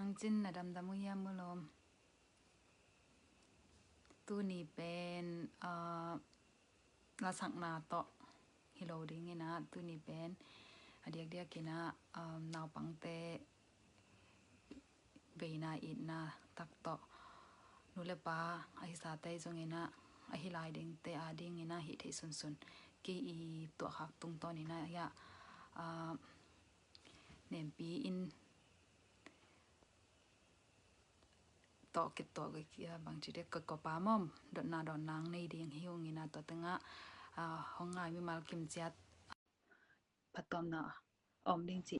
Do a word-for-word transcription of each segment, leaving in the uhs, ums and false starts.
Ang cin na damdam uh hiam, Mulawm? Tuni pen, ah, lasakna tawh hi lo dingin ah, tuni pen a diakdiakin ah, um, naupangte veina itna tak tawh nu le pa a hisate zongin ah, a hi lai dingte a dingin ah hih theih sunsun kei i tuahkhak tungtawnin ah, hiah, ah, Nempi in tawh kituak, bangci dek kawpa mawm dotna dawn nang nei ding hi ung in ah, tua tengah, ah, hong ngai mimal kim ciat phattuamna om ding ci.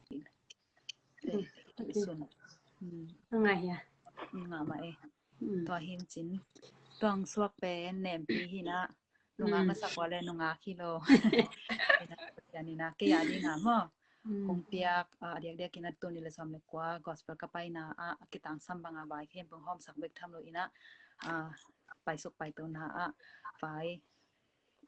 Sun. Ngai hia? Nga mah e. Tua hin cin, tuang suak pen Nempi hi in ah, nungak na sak ua le nungak hi lo. Ina, kei a ding ah maw, kong piak, ah, a diakdiakin ah tul nih le sawm le kua gospel ka paina ah, a kitangsam banga vai khem pung hawmsak bek tham lo in ah, ah, paisuk paitona ah vai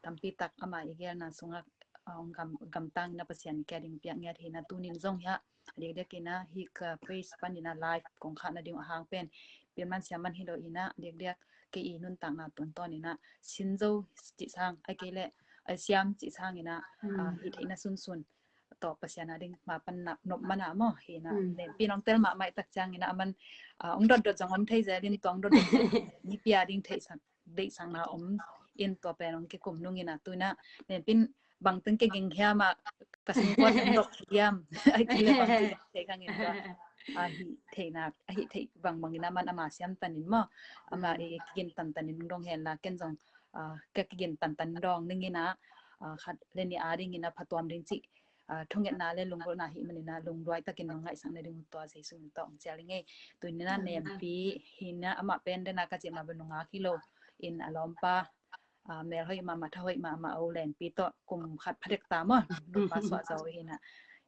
tampi tak ama i gelna sungah, ah, hong gam, gamtang in ah Pasian kia ding piak ngiat hi in ah, tunin zong hiah a diakdiakin ah hih ka page panin ah live kong khahna ding a hang pen pilman siaman hi lo in ah, a diakdiak kei i nuntakna tungtawnin ah sin zo cih sang, ai kei leh, ai siam cih sangin ah, ah, hih theihna sunsun tawh Pasian a ding ma pan nop mana maw hi in ah, Nempi nong tel mahmah i tak ciangin ah aman, ah, hong dotdot zong om thei zelin, tua hong dotdot zong nipi a ding theihsak deihsakna om in tua pen hong kikum nungin ah, tu in ah Nempin bangteng kiging hiam ah, ka sungkuan hong dok hiam, ai kei leh bangteng kiging thei khangin tua, ah, hih theihna, ah, hih theih bangbangin ah aman ama siam tanin maw, ama i kigin tantanin hong dong henla ken zong, ah, ka kigin tantan dong ningin ah, ah, khat le nih a dingin ah phatuam ding cih, ah, thungetna le lunggulhna hih manin ah lungduai takin nong ngaihsak na ding uh tua Jesu min tawh hong cial ing ei. Tunin ah Nempi hi in ah, amah pen den a ka cih mah bel nungak hi lo in, a lawmpa, ah, mel hoih mahmah, tha hoih mahmah, a u Lenpi tawh kum khat phadek ta maw, lungpa suah zo hi in ah,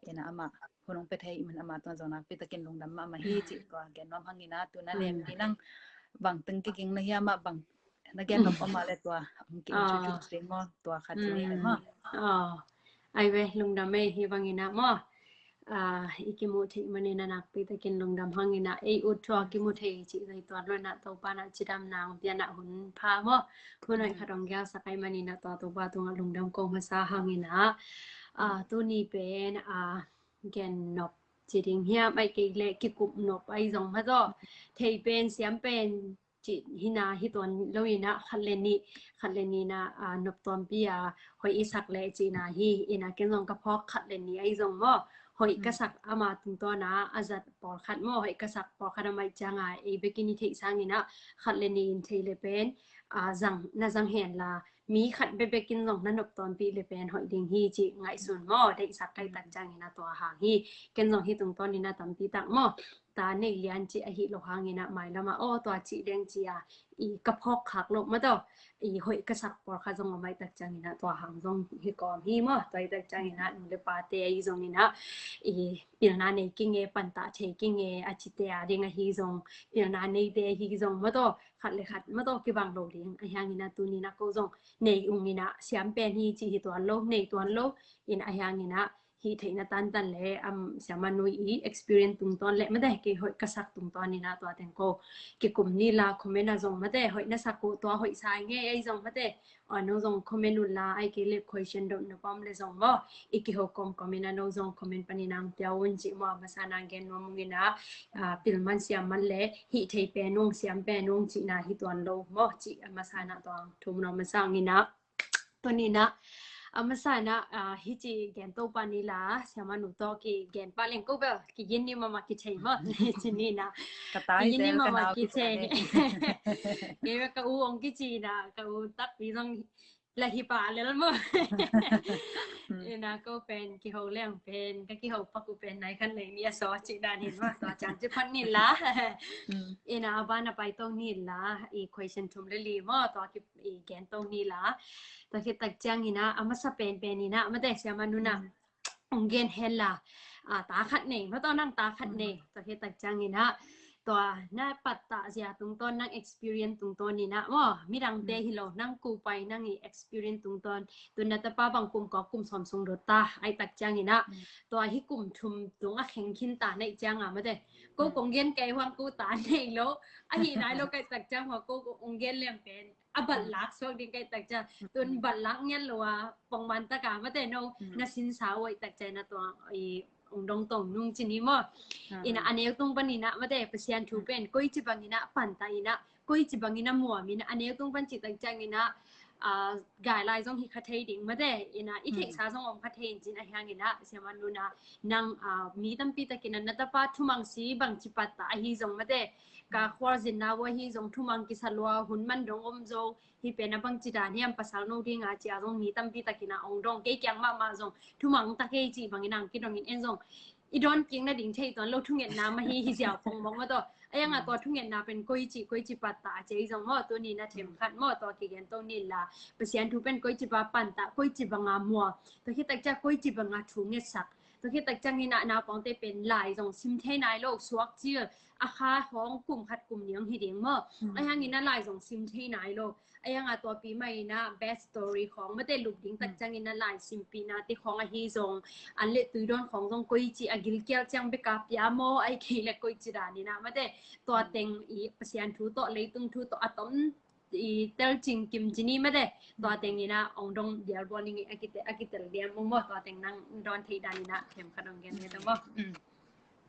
in ah amah hun hong pia thei in, amah tungah zong nakpi takin lungdam mahmah hi cih tua gen nuam hangin ah, tu in ah Nempi nang bangteng kiging na hiam ah, bang na gen nop om ah le tua hong ki introduce ding maw, tua khat hi ni maw. Ai ve, lungdam ei, hi bangin ah maw, ah, i kimuh theih manin ah nakpi takin lungdam hangin ah, ei ut thua kimu thei cih zai tuan lo in ah Topa in ah cidamna hong pia in ah hun pha maw, hun hoih khat hong gelsak ahih manin ah tua Topa tungah lungdam ko masa hangin ah, ah, tuni pen, ah, gen nop ci ding hiam, ai kei leh kikup nop ahi zong maw, thei pen siam pen cih hi in ah hi tuan lo in ah khat le nih, khat le nih in ah, ah, nop tuampi a hoih i sak leh cihna hi in ah, ken zong ka phawk khat le nih ahi zong maw, hoih ka sak ama tungtawn ah a zat pawlkhat maw, hoih ka sak pawlkhat a maih ciang a ei bekin i theih sangin ah khat le nih in thei le pen, ah, zang, na zang henla mi khat bekbek in zong na nop tuampi le pen hoih ding hi cih ngaihsun maw, deihsak ka hih tak ciangin ah tua hang hi. Ken zong hi tungtawnin ah tampi tak maw, ta nei lian cih ahi lo hangin ah mailam ah aw tua cih deng ci a i ka phawk khak loh maw tawh, i hoih ka sak pawlkhat zong a maih tak ciangin ah tua hang zong hi kawm hi maw. Tua hi tak ciangin ah nu le pate ahi zongin ah i pilna nei kinge, pantah thei kinge, a cite a ding ahi zong, pilna neite ahi zong maw tawh, khat le khat maw tawh kibang lo ding. Ahi hangin ah tunin ah ko zong nei ung in ah siam pen hi cih hi tuan lo, nei tuan lo in, ahi hangin ah hih theihna tantan le, um, siama nu i experience tungtawn le mate, kei hoih ka sak tungtawn in ah tua teng ko kikum ni la, comment ah zong mate, hoih na sak uh tua hoih sa ing ei, ahi zong mate, aw, no zong comment un la, ai kei le question dot nop om le zong maw, i kiho kawmkawm in ah no zong comment panin ah hong pia un cih maw, a masa in ah gen nuam ung in ah, ah, pilman siamman le hih thei pen ung, siam pen ung cihna hi tuan lo maw cih a masa in ah tua hong thum nuam masa ung in ah. Tuni in ah, a masa in ah, ah, hih ci gen to pah ni la, siama nu tawh kigen pah leng ko bel kigin ni mahmah kithei maw. Ci ni in ah. Ka tai zel ka nau kici. Kei bel ka u ong kici in ah, ka u takpi zong la hi pah lel maw. In ah ko pen kiho leng pen ka kiho pak uh pen nai khan nei ni a saw cih dan hi maw. Tua ciang ci phat ni la. In ah a ban a pai to ni la, i question thum le li maw, tua ki i gen to ni la. Tua khit tak ciangin ah a masa penpen in ah mate, siama nu in ah ong gen hen la, ah, ta khat nei maw tawh, nang ta khat nei. Tua khit tak ciangin ah tua na pattah zia tungtawn, nang experience tungtawn inah maw, midangte hi lo, nang kupai nang i experience tungtawn, tun na tapa bang kum kua kum sawm sung dot ta ai tak ciang inah, tua hi kum thum tung a kheng khin ta naih ciang a mate, ko kong gen kei huang ko ta nei lo, ahi nai lo kai tak ciang hua ko kong gen lem pen a bat lak suak ding kai tak ciang, tun bat lak ngiat lo a pongman taka mate no na sinsa uai tak ciang na tua i ong dong tong nung cini maw. Ina a neu tung pan inah mate Pasian thu pen koi ci bang inah panta inah koi ci bang inah muam inah a neu tung pan ci tak ciang inah gai lai zong hi kha thei ding mate, inah i theihsa zong om kha thei in cin a hiang inah siaman nuna nang mi tampi takin a na tapa thumang si bang ci patta ahi zong mate, ka khuar zinna ua hi zong thumang kisa lua hun man dong om zo, hi pen a bang ci dan hiam pasal no dinga cia zong mi tampi takin a ong dong kei kiang mahmah zong thumang ta kei ci bangin ang kidongin en zong i dawn kik nading thei tuan lo thungetna mah hi hi ziau pong mong mah tawh. A ianga tua thungetna pen koi ci koi ci patta a cei zong maw tuni na them khat maw tua kigen to ni la Pasian thu pen koi ci ba panta koi ci banga mua tua hi tak cia koi ci banga thu ngetsak tua hi tak ciang inah naupangte pen lai zong sim thei nai lo suak cil a kha hong kum khat kum niang hi ding maw. A hiang inah lai zong sim thei nai lo. A ianga tua pi mai inah best story khong mate lup ding tak ciang inah lai simpina te khong ahi zong an le tui dawn khong zong koi ci a gilkial ciang beka pia maw ai kei le koi ci dan inah mate tua teng i Pasian thu tawh leitung thu tawh a tom i tel cing kim cini mate tua teng inah ong dong dial buan ing a kitel diam maw tua teng nang dawn thei dan inah them khat ong gen he ta maw.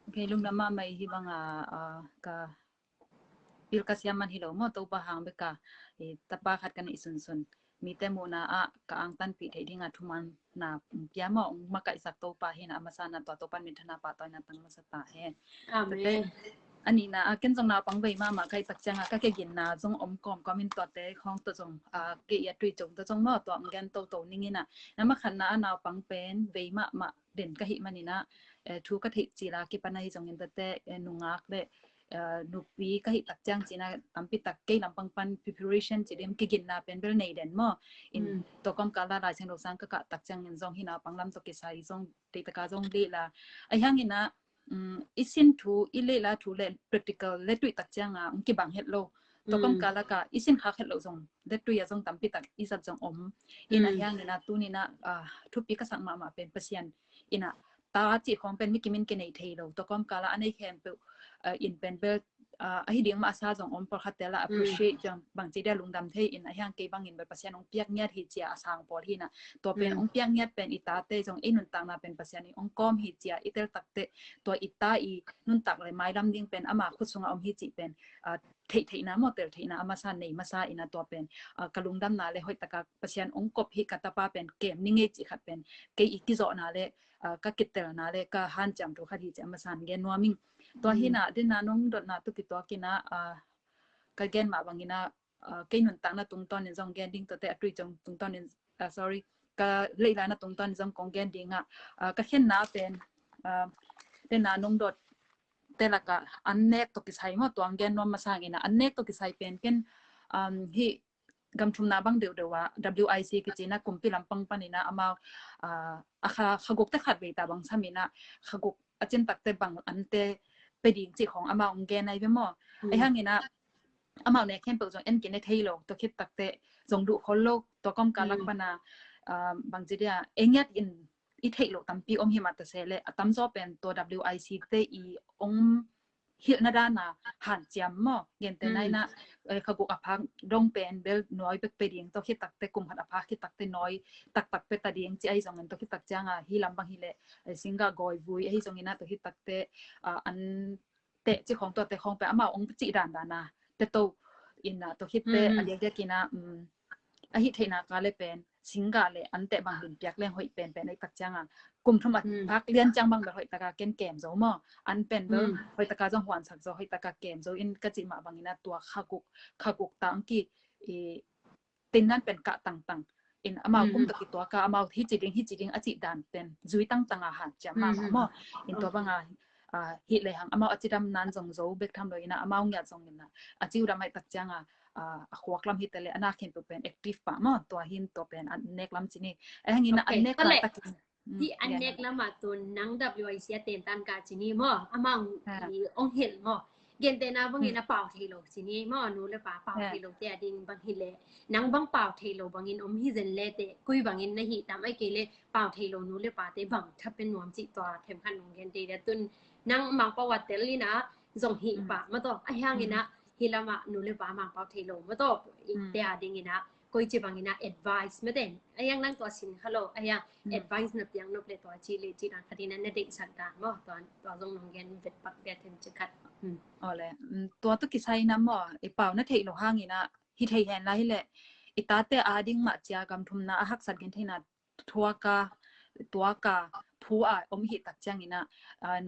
Okay, lungdam mahmah i hi banga ka pil ka siam man hi lo maw Topa hang beka tapa khat kan i sunsun mite muhna ah ka angtanpih theih dinga thumanna pia maw ong makaihsak Topa hinah a masa na tua Topa min thana pahtawi na tang masa ta he. Amen. A nihna a ken zong naupang vei mahmah kaih tak cianga ka keginna zong om kawmkawm in tuate khawng tawh zong kei a tui cong tawh zong maw tua ong gen toto ning inah na makhatna a naupang pen vei mahmah den ka hih maninah thu ka theih cila kipan ahi zongin tate nungak le nupi ka hih tak ciang cina tampi tak kei lampang pan preparation ci dim kiginna pen bel nei den maw in tua kawmkal la Lai Siangtho sang ka kah tak ciangin zong hi naupang lam tawh kisai zong teitaka zong leh la a hiang inah i sin thu i leh la thu le practical le tuih tak cianga ong kibang het lo tua kawmkal laka i sin khak het lo zong le tui a zong tampi tak i zat zong om in a hiang inah tuninah thupi ka sak mahmah pen Pasian inah ta cih khawng pen mi kimin kinei thei lo tua kawmkal a a nei khempeuh in pen bel ahi ding mah a sa zong om pawlkhatte la appreciate zong bangci dia lungdam thei in a hiang kei bangin bel Pasian ong piak ngiat hi cia a sang pawl hinah tua pen ong piak ngiat pen i tate zong ei nuntakna pen Pasian i ong kawm hi cia i tel takte tua i ta i nuntak le mailam ding pen ama khut sunga om hi cih pen theihtheihna maw tel theihna a masa nei masa ina tua pen ka lungdamna le hoihtaka Pasian ong kop hi ka tapa pen kem ni ngei cih khat pen kei i kizawhna le ka kitelna le ka hanciam thu khat hi ci a masan gen nuam ing. Tua hinah dinna nong dotna tu kituak inah ka gen mah bangina kei nuntakna tungtawnin zong gen ding tuate a tui cong tungtawnin sorry ka leilana tungtawnin zong kong gen dingah ka khenna pen dinna nong dot te laka an nek tawh kisai maw tuang gen nuam masang ina an nek tawh kisai pen ken hi gamthumna bang deuhdeuh a W I C kicina kumpi lampang panina amau a kha khaguk te khat vei ta bang samina khaguk a cin takte bang ante pe ding cih khong amau ong gen ai ve maw. Ai hangina amau ne khempeuh zong en kine thei lo tua khit takte zong duh khol lo tua kawmkal lak pana bang ci dia engiat in i theih loh tampi om hi mah ta se le a tamzaw pen tua W I C te i ong hilhna dana hanciam maw gente naina khaguk a phak dong pen bel nawi bek pe ding tua khit takte kum khat a phak khit takte nawi taktak pe ta ding ci ai zongin tua khit tak cianga hi lam bang hi le singa gawi vui ahi zongina tua khit takte an teh ci khong tua te khong pen amau ong cih dan dana te to ina tua khit te a diakdiak ina a hih theihna ka le pen singa le an teh bang hun piak leng hoih pen pen ei tak cianga kum thum a phak lian ciang bang bel hoih taka ken kem zo maw an pen bel hoih taka zong huansak zo hoih taka kem zo in ka cih mah bangina tua khaguk khaguk tang ki i tinnan pen kah tangtang in amau kum tak i tua ka amau hi ci ding hi ci ding a cih dan pen zui tangtang a hanciam mahmah maw in tua banga hi le hang amau a cidam nan zong zo bek tham lo ina amau ngiat zong ina a ciu dam ai tak cianga a khuak lam hi te le a na khempeuh pen active pah maw tua hin tua pen an nek lam cini a hangina an nek lam takin hi an nek lam a tun nang W I C a ten tan ka cini maw amang ong hel maw Gentehna bangin a pau thei lo ci ni maw, nu le pa pau thei lo te a ding bang hi leh, nang bang pau thei lo bangin om hi zen le te, koi bangin na hi tam ai kei le pau thei lo nu le pa te bang tha pen nuam ci tua themkhat nong gen te le tun nang Mangpau a tel ina zong hi pa ma to a hiang ina hi lama nu le pa Mangpau thei lo ma to i te a ding ina koi ci bangin a advice ma ten a hiang nang tua sin kha lo a hiang advice na piang nop le tua ci le ci dan khat ina na deihsak dan maw tua zong nong gen vet pak vet them ci khat. Ole, tua tu kisai na maw i pau na thei lo hang ina hi thei hen la hi le i tate a ding ma cia gam thumna a haksat gen theina thuaka tuaka phu a om hi tak ciang ina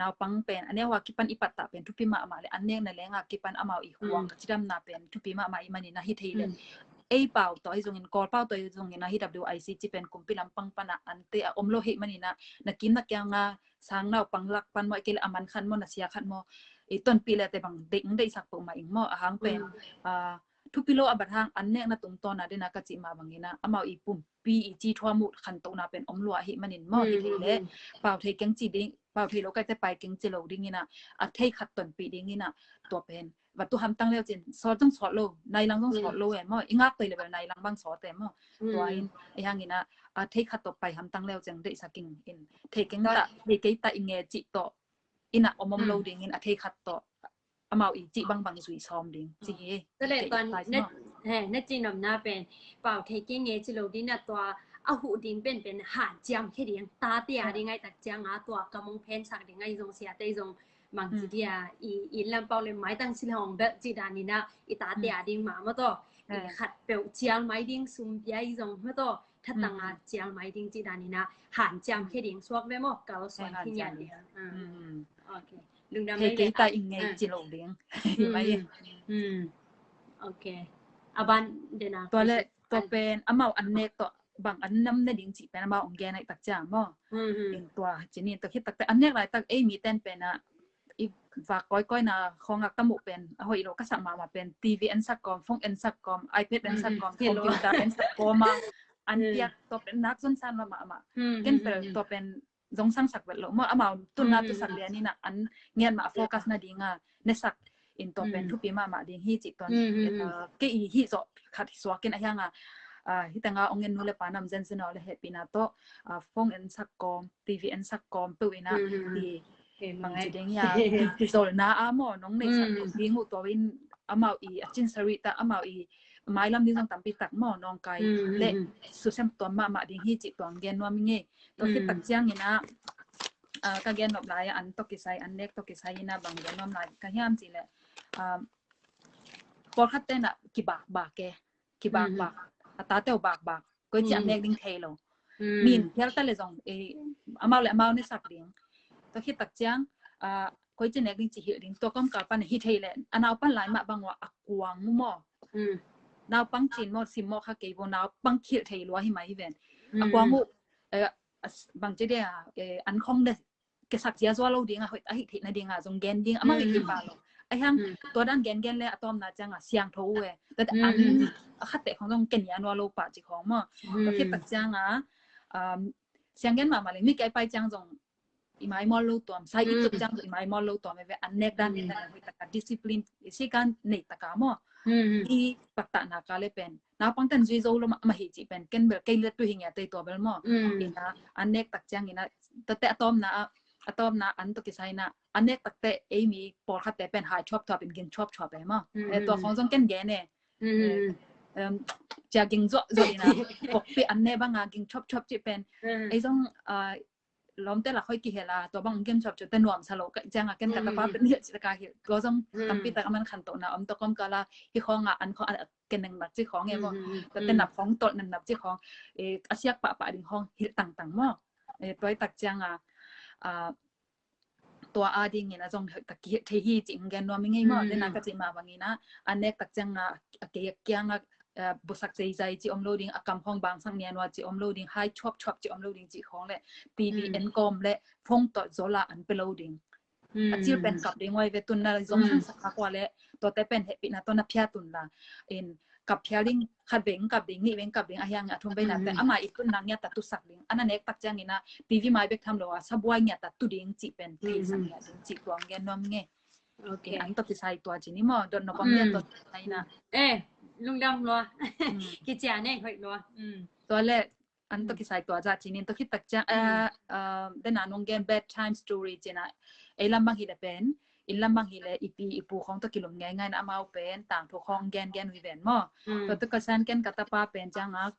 naupang pen a neu a kipan i patta pen thupi mahmah le an nek na lenga kipan amau i huang ka cidamna pen thupi mahmah i manina hi thei le ei pau tawi zongin Kawl pau tawi zongin a hi W I C ci pen kumpi lampang pana ante a om lo hi manina na kim na kianga sang naupang lak pan maw i kei le a man khan maw na sia khan maw i tonpi le te bang deih deihsak peuh mah ing maw a hang pen thupi lo a bat hang an nekna tungtawna dena ka cih mah bangina amau i pumpi i ci thuam uh khantohna pen om lua ahi manin maw hi thei le pau thei keng ci ding pau thei lo kaite pai keng ci lo dingina a thei khat tonpi dingina tua pen vatu hamtang leu cin sawt zong sawt lo nai lang zong sawt lo e maw i ngak toi le bel nai lang bang sawt e maw tua in i hangina a thei khat tawh pai hamtang leu cin deihsak ing in thei keng ta thei kei ta i nge cih tawh ina om om lo dingin a thei khat tawh amau i cih bangbang zui sawm ding ci hi. Tua le tua na ci nopna pen pau thei kei nge ci lo ding na tua a huh ding pen pen han ciam khe ding tate a ding ai tak ciang a tua ka mong phen sak ding ai zong sia te zong mang ci dia i lampau le mai tang ci le hong bel ci dan ina i tate a ding ma ma to i khat peuh cial mai ding sum pia i zong ma to thatang a cial mai ding ci dan ina han ciam khe ding suak ve maw kal suan khe ngiat ding. Okay. Lungdam thei kei ta ing nge ci lo ding hi mai. Okay. Aban dena tua le tua pen amau an nek tawh bang an nam na ding cih pen amau ong gen ai tak ciang maw in tua cini tua khit tak te an nek lai tak ei mi ten pen a i vak kawikawi na khawngak ka muh pen a hoih lo ka sak mahmah pen T V en sak kawm phone en sak kawm iPad en sak kawm computer en sak kawm a an piak tua pen nak zon san mahmah ken pel tua pen zong sang sak vet lo maw amau tunna tu sak lian ina an ngian mah focus na dinga ne sak in tua pen thupi mahmah ding hi cih tuan ke i hi zawh khat suakin a hianga hi tanga ong en nu le pa nam zen zen le hehpihna tawh phone en sak kawm T V en sak kawm peuh ina i bang ci ding ia zolna a maw nong nei sak ding uh tua in amau i a cin sarih ta amau i mailam ding zong tampi tak maw nawngkai le susem tuam mahmah ding hi cih tuang gen nuam i ngei. Tua khit tak ciang ina ka gen nop lai an tawh kisai an nek tawh kisai ina bang gen nuam lai ka hiam cih le pawlkhat tena kibak bak e kibak bak a tate uh bak bak koi ci an nek ding thei lo. Min phial ta le zong amau le amau ne sak ding. Tua khit tak ciang koi ci nek ding ci hilh ding tua kawmkal pan hi thei le a nau pan lai mah bang uh a kuang mu maw naupang cin maw sim maw kha kei bo naupang khilh thei lua hi mai hi ven a kuang uh bang ci dia an khong de kesak zia zua lo dinga hoih ahi theihna dinga zong gen ding amang i kipa lo a hiang tua dan gen gen le a tawmna cianga siangtho uh e tate an a khatte khong zong kenia nua lo pah ci khong maw tua khit tak cianga siang gen mahmah le mi kia pai ciang zong i maimawl lo tuam sai i tuk ciang i maimawl lo tuam e ve an nek dan nek dan hoih taka discipline i si kan nei taka maw i paktahna ka le pen naupang ten zui zo lo mah hi cih pen ken bel kei let tu hi ngia tei tua bel maw ina an nek tak ciang ina tate a tawmna a tawmna an tawh kisai na an nek takte ei mi pawlkhatte pen hai thuap thuap in ging thuap thuap e maw tua khong zong ken gen e cia ging zuah zuah ina kokpi an ne banga ging thuap thuap cih pen ei zong lawmte lak hoih kihel a tua bang gen chuap chuap te nuam sa lo ka ciang a ken ka tapa pen hilh ci taka hilh tua zong tampi tak a man khantohna om tua kawmkal a hi khawng a an khawng a ken neng nak ci khawng e maw tua te nap khawng tawlh neng nap ci khawng a siak pahpah ding khawng hilh tangtang maw tua i tak ciang a tua a dingin a zong tak kihilh thei hi ci in gen nuam i ngei maw dena ka cih mah bangin a an nek tak ciang a a kei a kiang a busak zeizai ci om lo ding a kam khawng bangsak nianua ci om lo ding hai thuap thuap ci om lo ding ci khawng le T V en kawm le phone tawh zola an pe lo ding a cil pen kap ding wai ve tun na zong sang sak kua le tuate pen hehpihna tawh na phia tun la in kap phia ding khat veng kap ding nih veng kap ding a hiang a thum vei na te ama i tun na ngia ta tu sak ding ana nek tak ciang ina T V mai bek tham lo a sabuai ngia ta tu ding ci pen thei sak ngia ding ci tuang gen nuam nge. Okay. An tawh kisai tua ci ni maw, dot nop om lian tawh kisai na. Eh, lungdam lua. Kician eh, hoih lua. Tua le an tawh kisai tua zah ci ni, tua khit tak ciang, dena nong gen bedtime story ci na, ei lam bang hi le pen, inn lam bang hi le i pi i pu khawng tawh kilum ngeingai na, amau pen tangthu khawng gen gen uh hi ven maw. Tua tawh ka san ken ka tapa pen ciang a,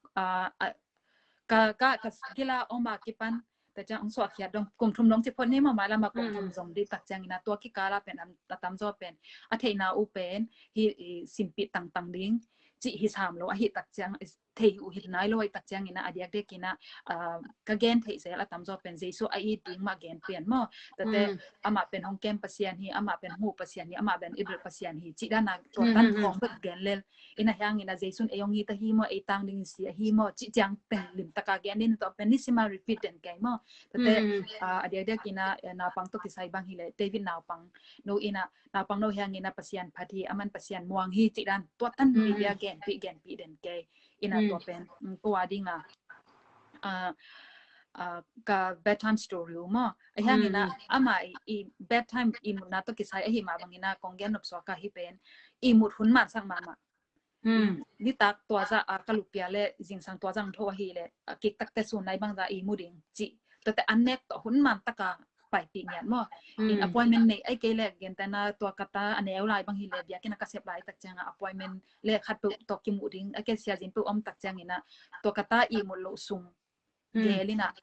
ka, ka, ka kila om a kipan, tua ciang ong suahkhiat dong kum thum dong ci phot ni maw, mailam a kum thum zong dih tak ciangin a, tua kikala pen a tamzaw pen a theihna uh pen hi, simpih tangtang ding cih hi sam lo, ahi tak ciang thei uh hi nai lo, ahi tak ciangin a, a diakdiakin a, ka gen theih zel a tamzaw pen Jesu a it ding mah gen pian maw. Tate amah pen hong kem Pasian hi, amah pen hong huh Pasian hi, amah pen i belh Pasian hi cih dan a tua tan khawng bek gen lel. Ina hiangin a Jesu in ei hong it ahi maw, ei tang dingin si ahi maw cih ciang pen limtaka gen ding, tua pen nisima repeat den kei maw. Tate a diakdiakin a, naupang tawh kisai bang hi le, David naupang no in a, naupang no hiangin a Pasian phat hi, aman Pasian muang hi cih dan tua tan bia genpih genpih den kei. Ina tua pen ko a ding a, ka bedtime story uh maw. A hiangin a ama i bedtime i mutna tawh kisai ahi mah bangin a kong gen nop suak a, hi pen i mut hun mansak mahmah. Nitak tua zah a ka lupia le zingsang tua zah tho ahi le, a kik takte sun nai bang zah i mu ding cih. Tate an nek tawh hun man taka paipih ngiat maw. In appointment nei ai kei le gentena tua kata a neu lai bang hi le, biakinn a ka sep lai tak cianga appointment le khat peuh tawh kimuh ding a kei sia zin peuh om tak ciangin a, tua kata i mut loh sung gel in a,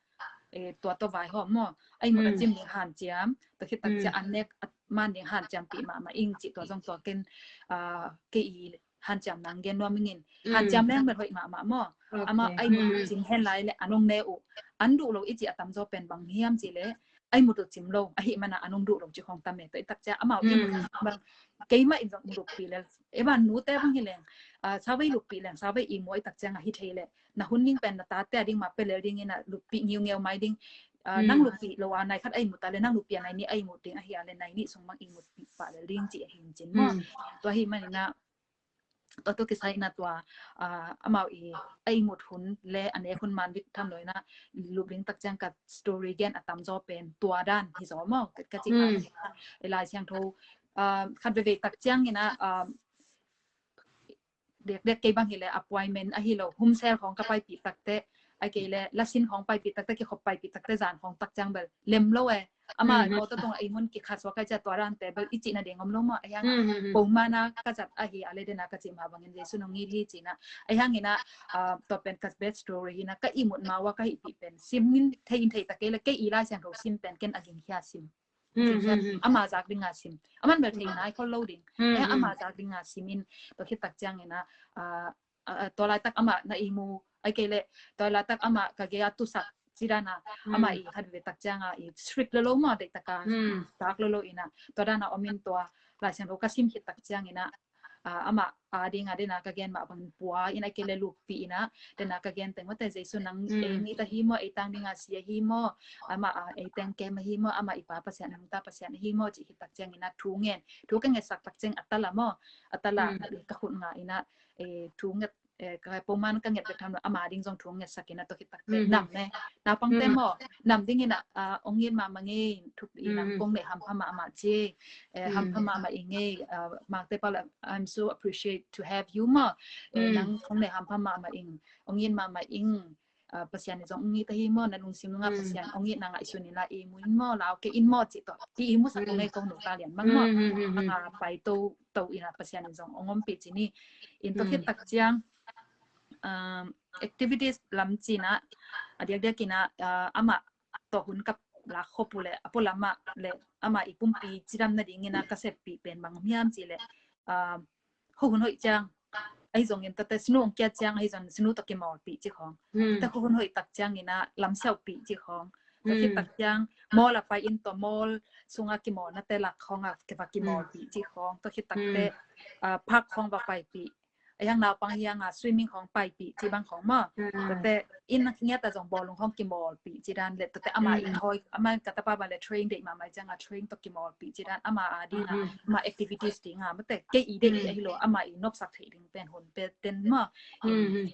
tua tawh vaihawm maw. Ai mut a cim ding hanciam, tua khit tak cia an nek a man ding hanciam pih mahmah ing cih tua zong tua ken, kei i hanciam nang gen nuam ingin. Hanciam leng bel hoih mahmah maw. Ama ai mut cim hen lai le an ong ne uh. An duh lo i cih a tamzaw pen bang hiam cih le, ai mut uh cim lo, ahi mana an ong duh lo cih khong tam e. Tua i tak cia amau i mut bang, keimah in zong luppi le, e ban nute bang hi leng, savei luppi leng, savei i mu i tak cianga hi thei le, na hun ding pen na tate a ding ma pe lel ding in a luppi ngiungeu mai ding. Nang luppi lo a nai khat ai mut a le, nang luppi a nai nih ai mut ding ahi a le, nai nih sung bang i mut pih pah lel ding cih ahi cin maw. Tua hi manin a, tua tawh kisai in a tua, amau i ai mut hun le a nek hun man bik tham lo in a, lup ding tak ciang ka story gen a tamzaw pen tua dan hi zaw maw. Ka cih Lai Siangtho khat veve tak ciangin a, dekdek kei bang hi le appointment ahi lo, home cell khong ka paipih takte, a kei le lasin khong paipih takte, kikhop paipih takte, zan khong tak ciang bel lem lo e. Ama mawtaw tungah ei mun kikhat suak kai cia tua dante bel i cihna ding om lo maw. A hiang pawlmana ka zat ahi a le dena ka cih mah bangin Jesu nong it hi cihna. A hiangin a, tua pen ka bed story hi na, ka i mut ma ua ka hih pih pen sim in thei in thei ta kei le, kei i Lai Siangtho sim pen ken a ging hia sim. Ama zak dinga sim. Aman bel thei nai khol lo ding. Ama zak dinga sim in, tua khit tak ciangin a, tua laitak ama na i mu, ai kei le, tua laitak ama ka gei a tusak cidana, ama i khat ve tak cianga i strict lo lo maw, deih taka tak lo lo ina. Tua dana om in tua Lai Siangtho ka sim khit tak ciangin a, ama a dinga dena ka gen mah bangin pua in, ai kei le luppi ina, dena ka gen teng mate Jesu nang ei it ahi maw, ei tang dinga si ahi maw, ama a ei teng kem ahi maw, ama i Pa Pasian, nungta Pasian ahi maw cih khit tak ciangin a thu ngen, thu ka ngetsak tak ciang a tala maw, a tala ka khut nga ina, thu nget, ka pawlman ka nget bek tham lo, ama ding zong thu ngetsak ina, tua khit tak te nam ne, naupangte maw, nam ding ina, ong it mahmah ngei, thupi nang kong neih hampha mahmah ci, hampha mahmah i ngei, mangte pau le, I'm so appreciate to have you maw, nang kong neih hampha mahmah ing, ong it mahmah ing, Pasian in zong ong it ahi maw, na lungsim nunga Pasian ong it na ngaihsun ina i mu in maw, lau kei in maw cih tawh ti i musak lo ngei kong nungta lian mang maw. Anga pai to to ina Pasian in zong ong ompih ci ni. In tua khit tak ciang, activities lam cina, a diakdiak ina, ama tawh hun ka lak khop uh le, a pualam ah le, ama i pumpi cidam nading ina ka seppih pen bang om hiam cih le, khuahun hoih ciang, ahi zongin tate sinu ong kiat ciang, ahi zongin sinu tawh kimawlpih ci khawng. Tate khuahun hoih tak ciang ina lamsiauhpih ci khawng. Tua khit tak ciang mawl a pai in tua mawl sunga kimawlnate lak khawng a kiva kimawlpih ci khawng. Tua khit takte park khawng va paipih. A hiang naupang hianga swimming khawng paipih ci bang khawng maw. Tate inn ngiat a zong bawlung khawng kimawlpih ci dan le, tate ama i hawi, ama ka tapa bang le train deih mahmah cianga train tawh kimawlpih ci dan, ama a dina, ama activities dinga mate kei i deih i ahi lo, ama i nopsak theih ding pen hun pe ten maw.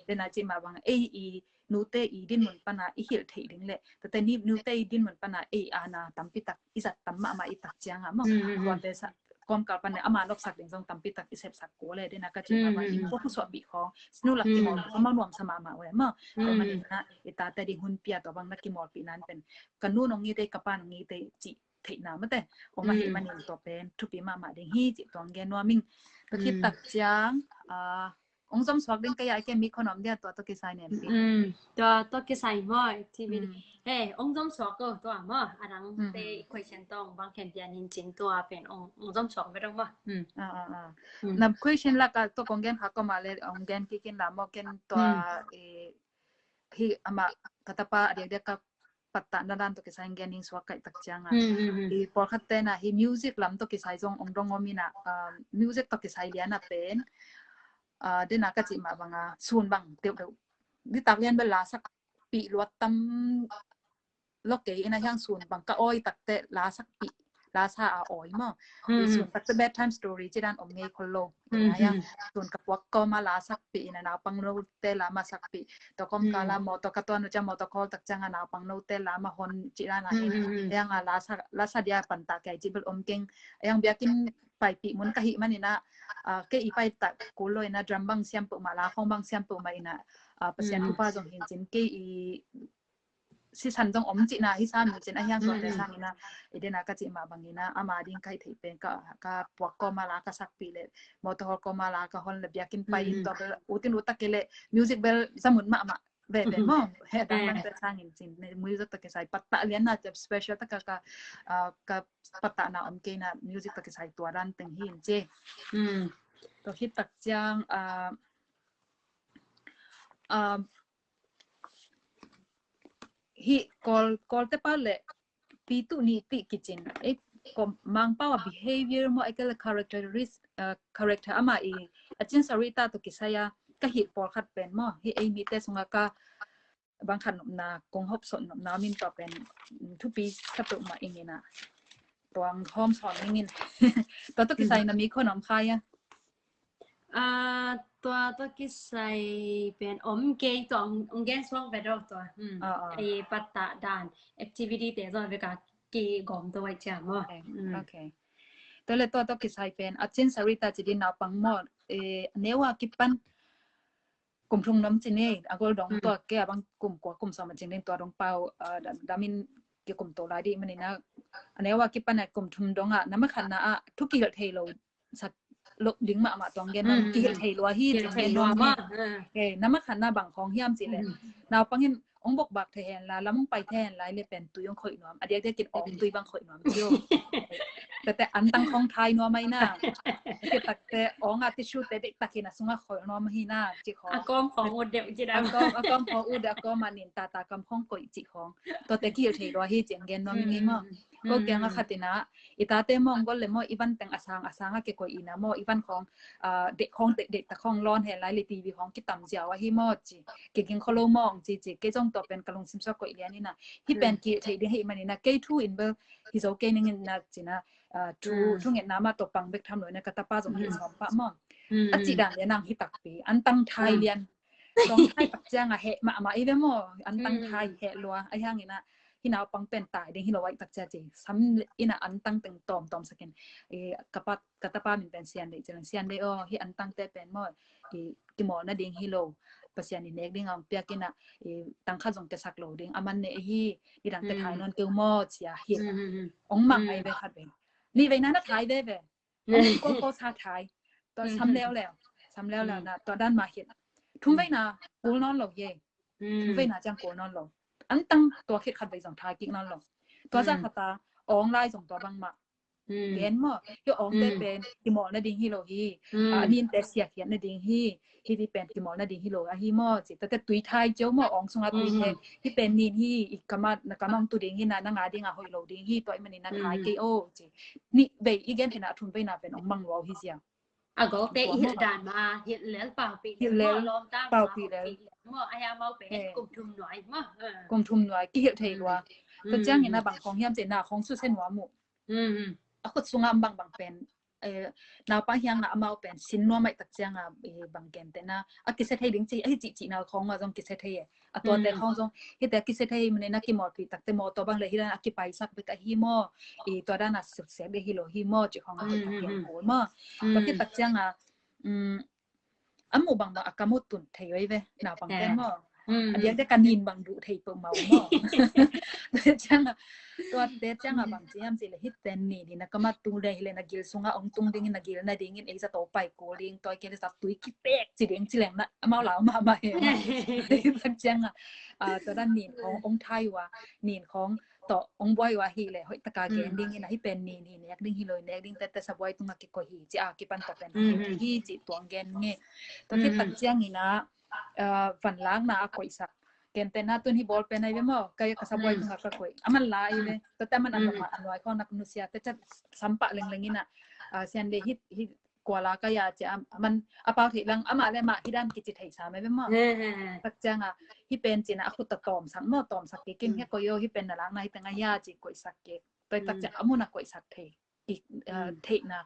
Dena ci mah bang ei i nute i dinmun pana i hilh theih ding le, tate ni nute i dinmun pana ei ana tampi tak i zat tam mahmah i tak cianga maw. Tuate sa kawmkal pan le ama lawpsak ding zong tampi tak i sepsak kul e, dena ka cih mah bang in, tua khusuahpih khawng, sinu lak kimawl, amau nuamsa mahmah uh e maw. Tua manin na i tate ding hun pia, tua bang na kimawlpih nan pen ka nu nong ngite, ka pa nong ngite cih theihna mate om ahih manin tua pen thupi mahmah ding hi cih tua hong gen nuam ing. Tua khit tak ciang, ah, hong zom suak ding kei a, i kem mi khon om dia, tua tawh kisai nem pi. Tua tawh kisai maw, activity. He, hong zom suak ko tua maw, a dangte i question tawh hong bang khen pian in cin, tua pen hong, hong zom suak ve dong maw. Ah, ah, ah. Na question lak a tua kong gen kha ko mah le, hong gen kik in la maw, ken tua, eh, hi amah ka tapa a diakdiak ka pattah na dan tawh kisai gen ning suak kaih tak ciang a. I pawlkhat te na hi music lam tawh kisai zong ong dong om in a, um, music tawh kisai lian a pen, uh, dena ka cih mah bang a, sun bang deuhdeuh, nitak lian bel la sakpih luat tam lo kei in a, hiang sun bang ka awi tak teh la sakpih, la sa a awi maw. I sun tak teh bedtime story ci dan om ngei khol lo. Hiang sun ka puak kawm a la sakpih in a, naupang note la mah sakpih. Tua kawmkal a mawtaw ka tuan uh ciang, mawtaw khawl tak ciang a naupang note la mah hon ci dan a, hiang a la sa, la sa dia pantah kei ci bel om keng. Hiang biakinn paipih mun ka hih manin a, ah, kei i pai tak kul lo in a, drum bang siam peuhmah, la khawng bang siam peuhmah in a, ah, Pasian thupha zong hi in cin, kei i sisan zong om cihna hi sam in cin, a hiang tuate sangin a, i dena ka cih mah bangin a, ama ding ka hih theih pen ka, ka puak kawm a la ka sakpih le, mawtaw hawl kawm a la ka hon le, biakinn pai in tua bel, utin utak kei le, music bel zamun mahmah veve maw. He dang bang te sangin cin, music tawh kisai pattah lian na, special tak ka, ka, ah, ka pattah na om kei na, music tawh kisai tua dan teng hi in ci. Tua khit tak ciang, ah, ah, hi Kawl, Kawlte pau le pitu ni ti kicin. Eh, ko Mangpau a behavior maw, ai kei le characteris-, uh, character ama i, a cin Sarita tawh kisai a ka hih pawlkhat pen maw, hi ei mite sunga ka bang khat nopna, kong hopsot nopna min tua pen, mm, thupi ka peuhmah ing in a. Tua hong hawm sawn ning in. Tua tawh kisai na mi khon om khai a. Ah, tua tawh kisai pen om kei, tua hong, hong gen suak ve daw tua. Hmm. Ah, ah. Ei pattah dan activity te zaw ve ka kigawm tua vai cia maw. Okay. Hmm. Okay. Tua le tua tawh kisai pen a cin Sarita ci din naupang maw, eh, neu a kipan kum thum nuam ci ni, a gol dong tua kei a bang kum kua kum sawm a cing ding tua dong pau, ah, dam, damin kikum to lai dih manin a, a neu a kipan a kum thum dong a, na ma khat na a thu kihilh thei lo sak lo ding mahmah tuang gen, kihilh thei lua hi, kihilh thei lua mah. He, na ma khat na bang khawng hiam ci le, naupang in ong bok bak thei hen la, lam ong pai thei hen lai le pen tui ong khoih nuam, a diak diak in ong tui bang khoih nuam cio. Tate an tang khawng thai nuam ai na. Tate ong a tissue te dek takin a sunga khoih nuam hi na, ci khawng. A kawm khawng ut deuh ci dam. A kawm, a kawm khawng ut deuh, a kawm a nin tata kam khawng koih ci khawng. Tua te kihilh thei lua hi ci ang gen nuam hi ngei maw. Ko kiang a khat in a, i tate maw ong gol le maw i van teng a sang, a sang a ke koih in a maw i van khawng, ah, dek khawng, dek, dek ta khawng lawn hen lai le T V khawng kitam ziau a hi maw ci. Kei ging kholo maw ong ci ci, kei zong tua pen ka lungsim sua koih lian in a. Hi pen kihilh thei ding hi manin a, kei thu in bel hi zo kei ning in a ci na, ah, thu, thu ngetna mah tua pang bek tham lo in a, ka tapa zong hi sawm pah maw. A ci dan lian ang hi takpi, an tang thai lian. Tawng thai tak ciang a heh mahmah i ve maw, an tang thai heh lua, a hiang in a, hi naupang pen tai ding hi lo ai tak cia ci, sam in a an tang teng tawm tawm sakin, i ka pat, ka tapa min pen Sian Lei ci lang, Sian Lei aw, hi an tang te pen maw, i kimawl na ding hi lo, Pasian i nek ding a ong piak in a, i tang khat zong ke sak lo ding, a man ne hi, i dang te thai nawn keu maw cia hi. Ong mang ai ve khat ve. Ni ve na na thai ve ve. Ko, ko sa thai. Tua sam leo leo. Sam leo leo na. Tua dan ma hit. Thum vei na kul nawn lo ye. Thum vei na ciang kul nawn lo. An tang tua khit khat vei zong thai kik nawn lo. Tua za khat ta ong lai zong tua bang ma. Gen maw. Yo ong te pen kimawl na ding hi lo hi. A nin te siak hiat na ding hi. Hi ti pen kimawl na ding hi lo a hi maw ci. Tate tui thai cio maw ong sunga tui he. Hi pen nin hi i kama, na kama ong tu ding hi na, na nga ding a hoih lo ding hi. Tua i manin na thai kei o ci. Ni vei i gen thei na thum vei na pen ong mang lua hi zia. A gol te i hilh dan ma, hilh lel paupi lel, hilh lel paupi lel. Mo, a ya mau pe, kum thum nuai ma. Kum thum nuai, kihilh thei lua. Tua ciang in a bang khawng hiam te na khawng su se nuam uh. A khut sunga bang bang pen, eh, naupa hiang na amau pen sin nuam ai tak ciang a, eh, bang gen te na. A kise thei ding ci, a hi ci ci na khawng a zong kise thei e. A tuate khawng zong hihte a kisia thei hi manin a kimawlpih takte mawtaw bang le hi dan a kipaisak bek ahi maw? I tua dan a suksiat bek hi lo hi maw? Cih khawng a hoih tak piang kul maw? Tua khit tak ciang a a muh bangbang a ka muh tun thei oi ve naupangte maw? A diakte ka nin bang duh thei peuhmah uh maw? Tua ciang a, tua te ciang a bang ci hiam cih leh hih pen nin hi na ka mat tung le hi le na gil sungah ong tung dingin na gil na dingin ei zato pai kul ding, tua kei le zatui kipek ci ding ci leng na amau lau mahmah hi. Tua ciang a, tua dan nin khawng ong thai uh a, nin khawng tawh ong buai uh a hi le hoih taka gen dingin a hih pen nin hi, nek ding hi lo, nek ding tete sabuai tungah kikoih hi ci a kipan tawh pen hi ci tuang gen nge. Tua khit tak ciangin a, vanlakna a koihsak. Gentehna tun hi ball pen ai ve maw, ka ka sabuai tungah ka koih. A man la ai ve. Tua te a man a nuai khawng nak nusia te cat sampah lengleng in a, sian le hit hit kuala ka ya ci a man a pau thei lang amah le mah hi dan kici thei sa mai ve maw? Tak ciang a hi pen cin a khut ta tawmsak maw, tawmsak kikin he koih yo hi pen na lakna hi teng a ya ci koihsak kik. Tua tak ciang a mun a koihsak thei. Theihna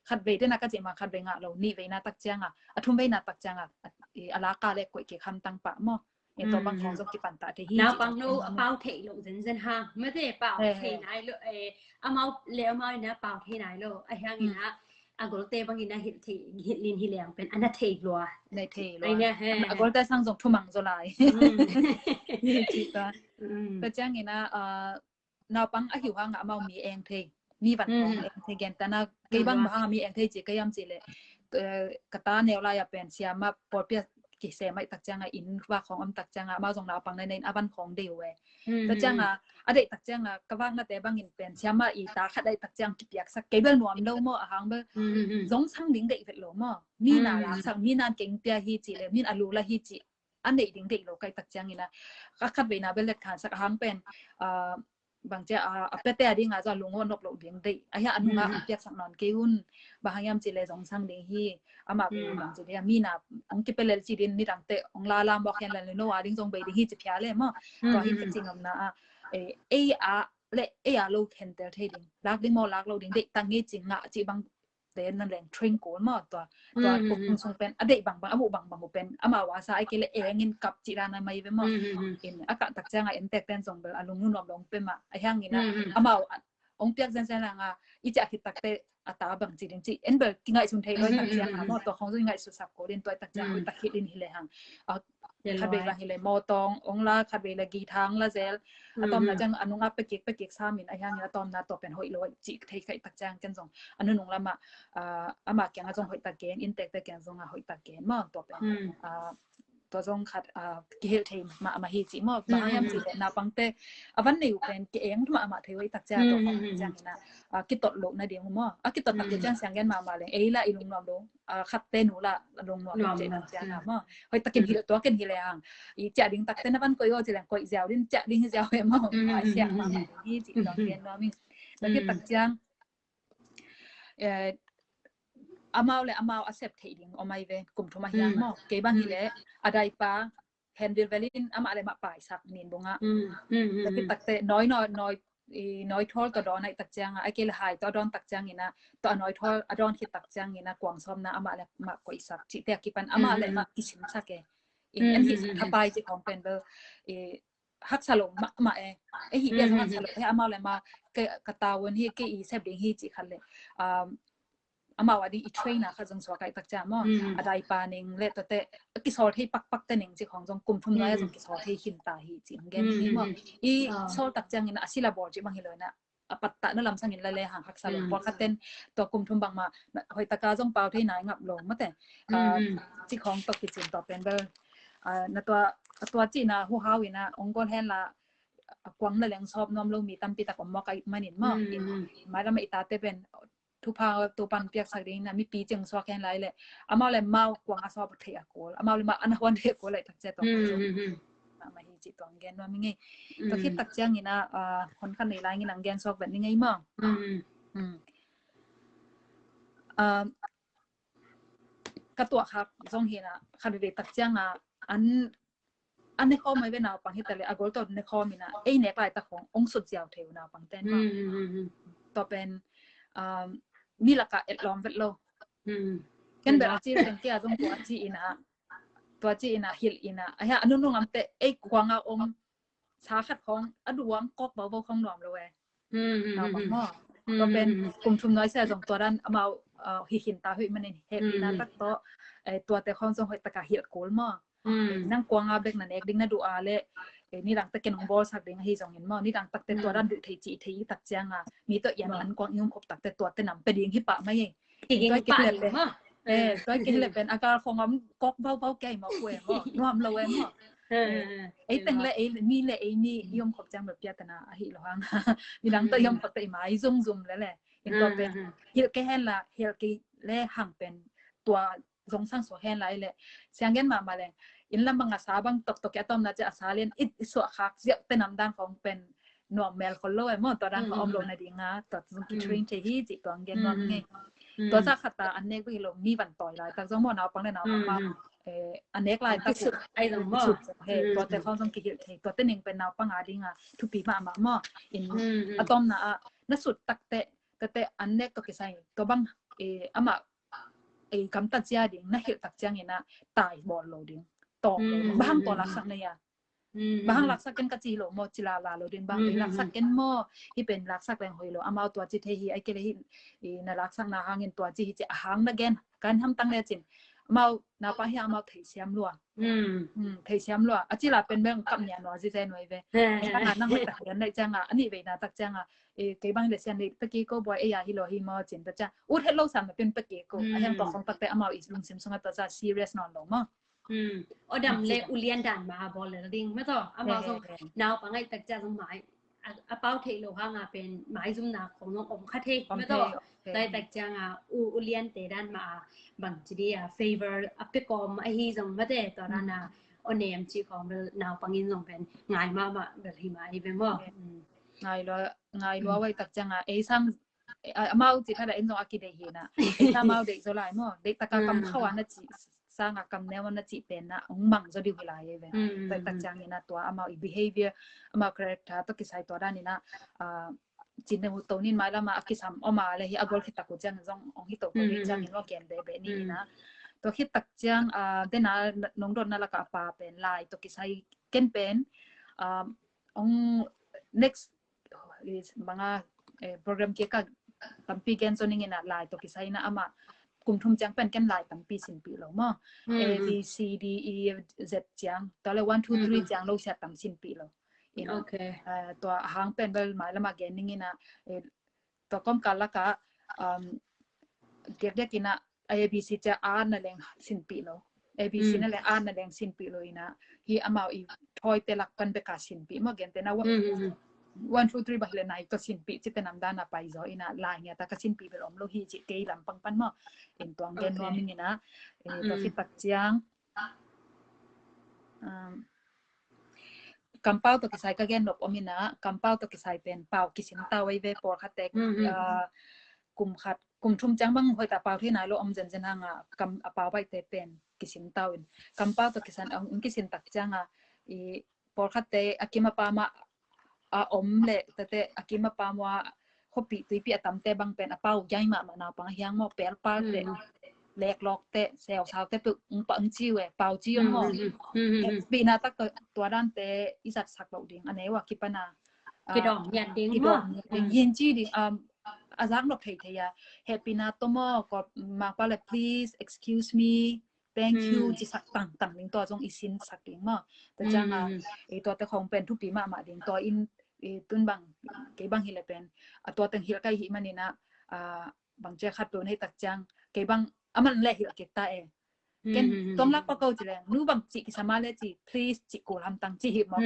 khat vei tena ka cih ma khat vei ngah lo, nih veina tak ciang a, a thum veina tak ciang a, a laka le koih kik hamtang pah maw? Tua bang khawng zong kipan ta thei hi. Naupang no a pau thei lo zenzen ha. Mate pau thei nai lo, amau le amau ina pau thei nai lo. A hiang ina a golte bang ina hil thei, hil lin hi leng pen ana thei lo a. Nei thei lo. A golte sang zong thumang zo lai. Ka ciang ina naupang a hiu hanga amau mi eng thei, mi van khawng eng thei. Gentehna kei bang bang hanga mi eng thei ci ka hiam cih leh ka ta neu lai a pen siama pawlpi a kisem aih tak cianga inn vak khawng om tak cianga amau zong naupang nai nai in a van khawng dei uh e. Tak cianga a deih tak cianga ka vaknate bangin pen siama i ta khat aih tak ciang kipiaksak kei bel nuam lo maw, a hang bel zong sang ding deih vet lo maw? Mi na laksak, mi nan keng pia hi cih leh min a lula hi cih a neih ding deih lo kaih tak ciangin a, ka khat veina bel let khansak a hang pen bang cia a pete a dinga zaw a lung a nop lo ding deih a hia a nunga a piaksak nawn kei un. Bang hang hiam cih leh zong sang ding hi. Amah bang ci ding a mi na ong kipelel ci din nidangte ong lala mawk hian lan le no a ding zong bei ding hi ci phia le maw? Tua hi ka ci ngamna a, ei a le ei a lo khentel thei ding, lak ding maw lak lo ding deih tak ngei ci ngah ci bang te nan leng train kul maw? Tua tua kum sung pen a deih bangbang a muh bangbang uh pen amau a sa ai kei le engin kap cih dan a mai ve maw? In a kah tak cianga en tek ten zong bel a lung nunuam long pe mah a hiangin a amau ong piak zenzen langa i ciah khit takte a ta bang ci ding ci en bel kingaihsun thei loi tak cianga maw? Tua khong zong i ngaihsutsak kul in tua tak ciang hoih tak khit in hi le hang. Khat vei bang hi le mawtawng ong la, khat vei le githang la zel. A tawmna ciang a nunga pekik pekik samin a hiangin a tawmna tua pen hoih lo cih thei khaih tak ciang ken zong a nunung lamah ama kianga zong hoih tak gen, inntekte kiang zonga hoih tak gen maw? Tua pen tua zong khat kihilh thei mahmah hi cih maw? Bang hang hiam cih leh naupangte a van nei uh pen ki-eng mahmah thei hoih tak ciang tua khong ciangin a kitot loh nading uh maw? A kitot tak ciang siang gen mahmah leng ei la i lungnuam lo khatte nu la lungnuam lo cih tak ciang a maw? Hoih takin hilh tua ken hilh le hang i ciah ding takte na van koih aw ci leng koih ziau din ciah ding hi ziau he maw? A siang mahmah ding hi cih tua gen nuam ing. Tua khit tak ciang amau le amau a sep theih ding om ai ve kum thum a hiang maw? Kei bang hi le a daipa hen vilvel in amah le mah paisak nin bungah. Tua khit takte nawi nawi nawi i nawi thawl tawh dawn aih tak cianga a kei le hai tawh a dawn tak ciangina tua a nawi thawl a dawn khit tak ciangina kuang sawmna amah le mah koihsak cihte a kipan amah le mah kisimsak e. In en hih thapai cih khawng pen bel haksa lo mahmah e. Ei hih bia haksa lo he amau le mah ka tavuan hi kei i sep ding hi cih khat le amau a ding i trainer khat zong suak aih tak ciang maw? A daipa ning le tuate a kisawl thei pakpak te ning cih khawng zong kum thum nuai a zong kisawl thei khin ta hi cih hong gen hi maw? I sawl tak ciangin a sila bawl cih bang hi lo na a pattah na lamsangin la le hang haksa lo. Pawlkhat ten tua kum thum bangmah hoih taka zong pau thei nai ngap lo mate. Cih khawng tawh kicin tua pen bel na tua tua cihna huhau ina ong gol hen la a kuang na leng sawp nuam lo mi tampi tak om mawk aih manin maw? Mai lamah i tate pen thupha Topan piaksak ding na mipi ceng suak hen lai le amau le mau kuang a sawp thei a kul, amau le mau an huan thei a kul lai tak cia tawh ma hi ci tuang gen nuam i ngei. Tua khit tak ciangina hon khan nei lai ngin ang gen suak vet ni ngei maw? Ka tuah khak zong hina khan veve tak cianga an an ne khawm mai ve naupang hi ta le a gol tawh ne khawm ina ei nek lai tak hong ong sut ziau thei uh naupang ten maw? Tua pen mi laka et lawm vet lo. Ken bel a ci pen kei a zong tua a ci ina tua ci ina hilh ina a hia a nunung amte ei kuanga om sa khat khong a duang kok bau bau khong nuam lo e. Naupang maw, tua pen kum thum nuai sia zong tua dan amau hi hin ta hoih manin hehpihna tak tawh tuate khong zong hoih taka hilh kul maw. Nang kuanga bek na nek ding na duh a le nidang tak ken hong bawlsak ding ahi zongin maw, nidang takte tua dan duh thei cih thei i tak cianga mi tawh ian an kuang i um khop takte tuate nam pe ding hi pah mai. Tua kihileh pen a kal khong om kok bau bau kei maw kue maw nuam lo e maw. Ei teng le ei ni le ei ni i om khop ciang bel piatana ahi lo hang. Nidang tawh i om khop tawh i mai zumzum le le in tua pen hilh kei hen la hilh kei le hang pen tua zong sang suak hen lai le siang gen mahmah leng in lam bang a sa bang toktok a tomna cia a sa lian i suah khak ziak te nam dan khong pen nuam mel khol lo e maw, tua dan khong om lo na dinga tua zong ki train thei hi cih tua gen nuam ngei. Tua sa khata an nek bang hi lo mi van tawi lai tak zong maw, naupang le naupang ma a nek lai tak sut ai zong maw. Tuate khong zong kihilh thei, tuate ning pen naupang a dinga thupi mahmah maw. In a tomna a na sut takte tate an nek tua kisai tua bang amah ei gamtat zia ding na hilh tak ciangin a tai bawl lo ding, tawk lo ding, bahang tawh laksak na ia. Bahang laksak ken ka ci lo maw, ci lala lo ding, bahang ei laksak ken maw, hi pen laksak leng hoih lo, amau tua ci thei hi, ai kei le hi na laksakna hangin tua ci hi ci a hang na gen kan hamtang le cin amau napa hi amau theisiam lua. Theisiam lua a ci la pen beng kap nia nua zi zai nuai ve. Nang hoih tak lian naih cianga a nih veina tak cianga kei bang le sian le peki ko buai ei a hi lo hi maw cin ta cia ut het lo sam na pin peki ko a hiang tua khong takte amau i lungsim sunga tua cia serious nawn lo maw. Aw dam le ulian dan ma a bawl le ding ma tawh amau zong naupang ai tak cia zong mai a pau thei lo hanga pen mai zumna khong zong om kha thei ma tawh. Tai tak cianga ulian te dan ma a bang ci di a favor a pekawm ahi zong mate tua dana aw nem ci khong bel naupangin zong pen ngai mahmah bel hi mai ve maw. Ngai lua, ngai lua wai tak cianga ei sang amau ci thada in zong a kidei hi na ei sa amau dei zo lai maw, dei taka kam khau a na ci sanga kam neu a na ci pen na ong mang zo diu hi lai e ve. Tua tak ciangin a tua amau i behavior, amau character tua kisai tua danin a cin neu to nin mai lama a kisam oma le hi a gol khit tak uh ciangin zong ong hi to ko hi ciangin wa gen be be ni ina. Tua khit tak ciang dena nong dotna laka a pa pen lai tua kisai ken pen ong next manga program kia ka tampi gen zo ningin a lai tua kisai na ama kum thum ciang pen ken lai tampi sinpih lo maw. A B C D E Z ciang tua le one two three ciang lo sia tam sinpih lo. Tua hang pen bel mai lama gen ningin a tua kom kal laka diakdiak ina A B C cia a na leng sinpih lo. A B C na leng a na leng sinpih lo ina hi amau i thoi te lak pan beka sinpih maw, gen te na one two three bah le nai to sinpih ci te nam dana pai zo ina lai ngia ta ka sinpih bel om lo hi ci kei lam pang pan maw. In tuang gen nuam ina to khit tak ciang kampau to kisai ka gen nop om ina, kampau to kisai pen pau kisin tau ai ve pawl khat te kum khat kum thum ciang bang hoih ta pau thei nai lo om zenzen hanga kam a pau baih te pen kisin tau in kampau to kisan ong kisin tak cianga i pawl khat te a kim a pam a om le tate a kim a pam wa khuapi tuipi a tamte bang pen a pau giai mahmah naupang a hiang maw, pelpal te leklok te seusau te peuh ung pa ung ciu e pau ciu maw. Pina tak tua dan te i zat sak lo ding a neu a kipana kidawm hiat ding maw. Hin ci ding a zak nop thei thei a hehpihna to maw, ko mangpa le please, excuse me, thank you ci sak tangtang ding tua zong i sin sak ding maw. Tua cianga i tuate khong pen thupi mahmah ding tua in i tun bang kei bang hi le pen a tua teng hilh kai hi manina bang cia khat peuh nei tak ciang kei bang aman le hilh kik ta e. Ken tom lak pa ko ci le nu bang ci kisama le ci please ci kul hamtang ci hi maw.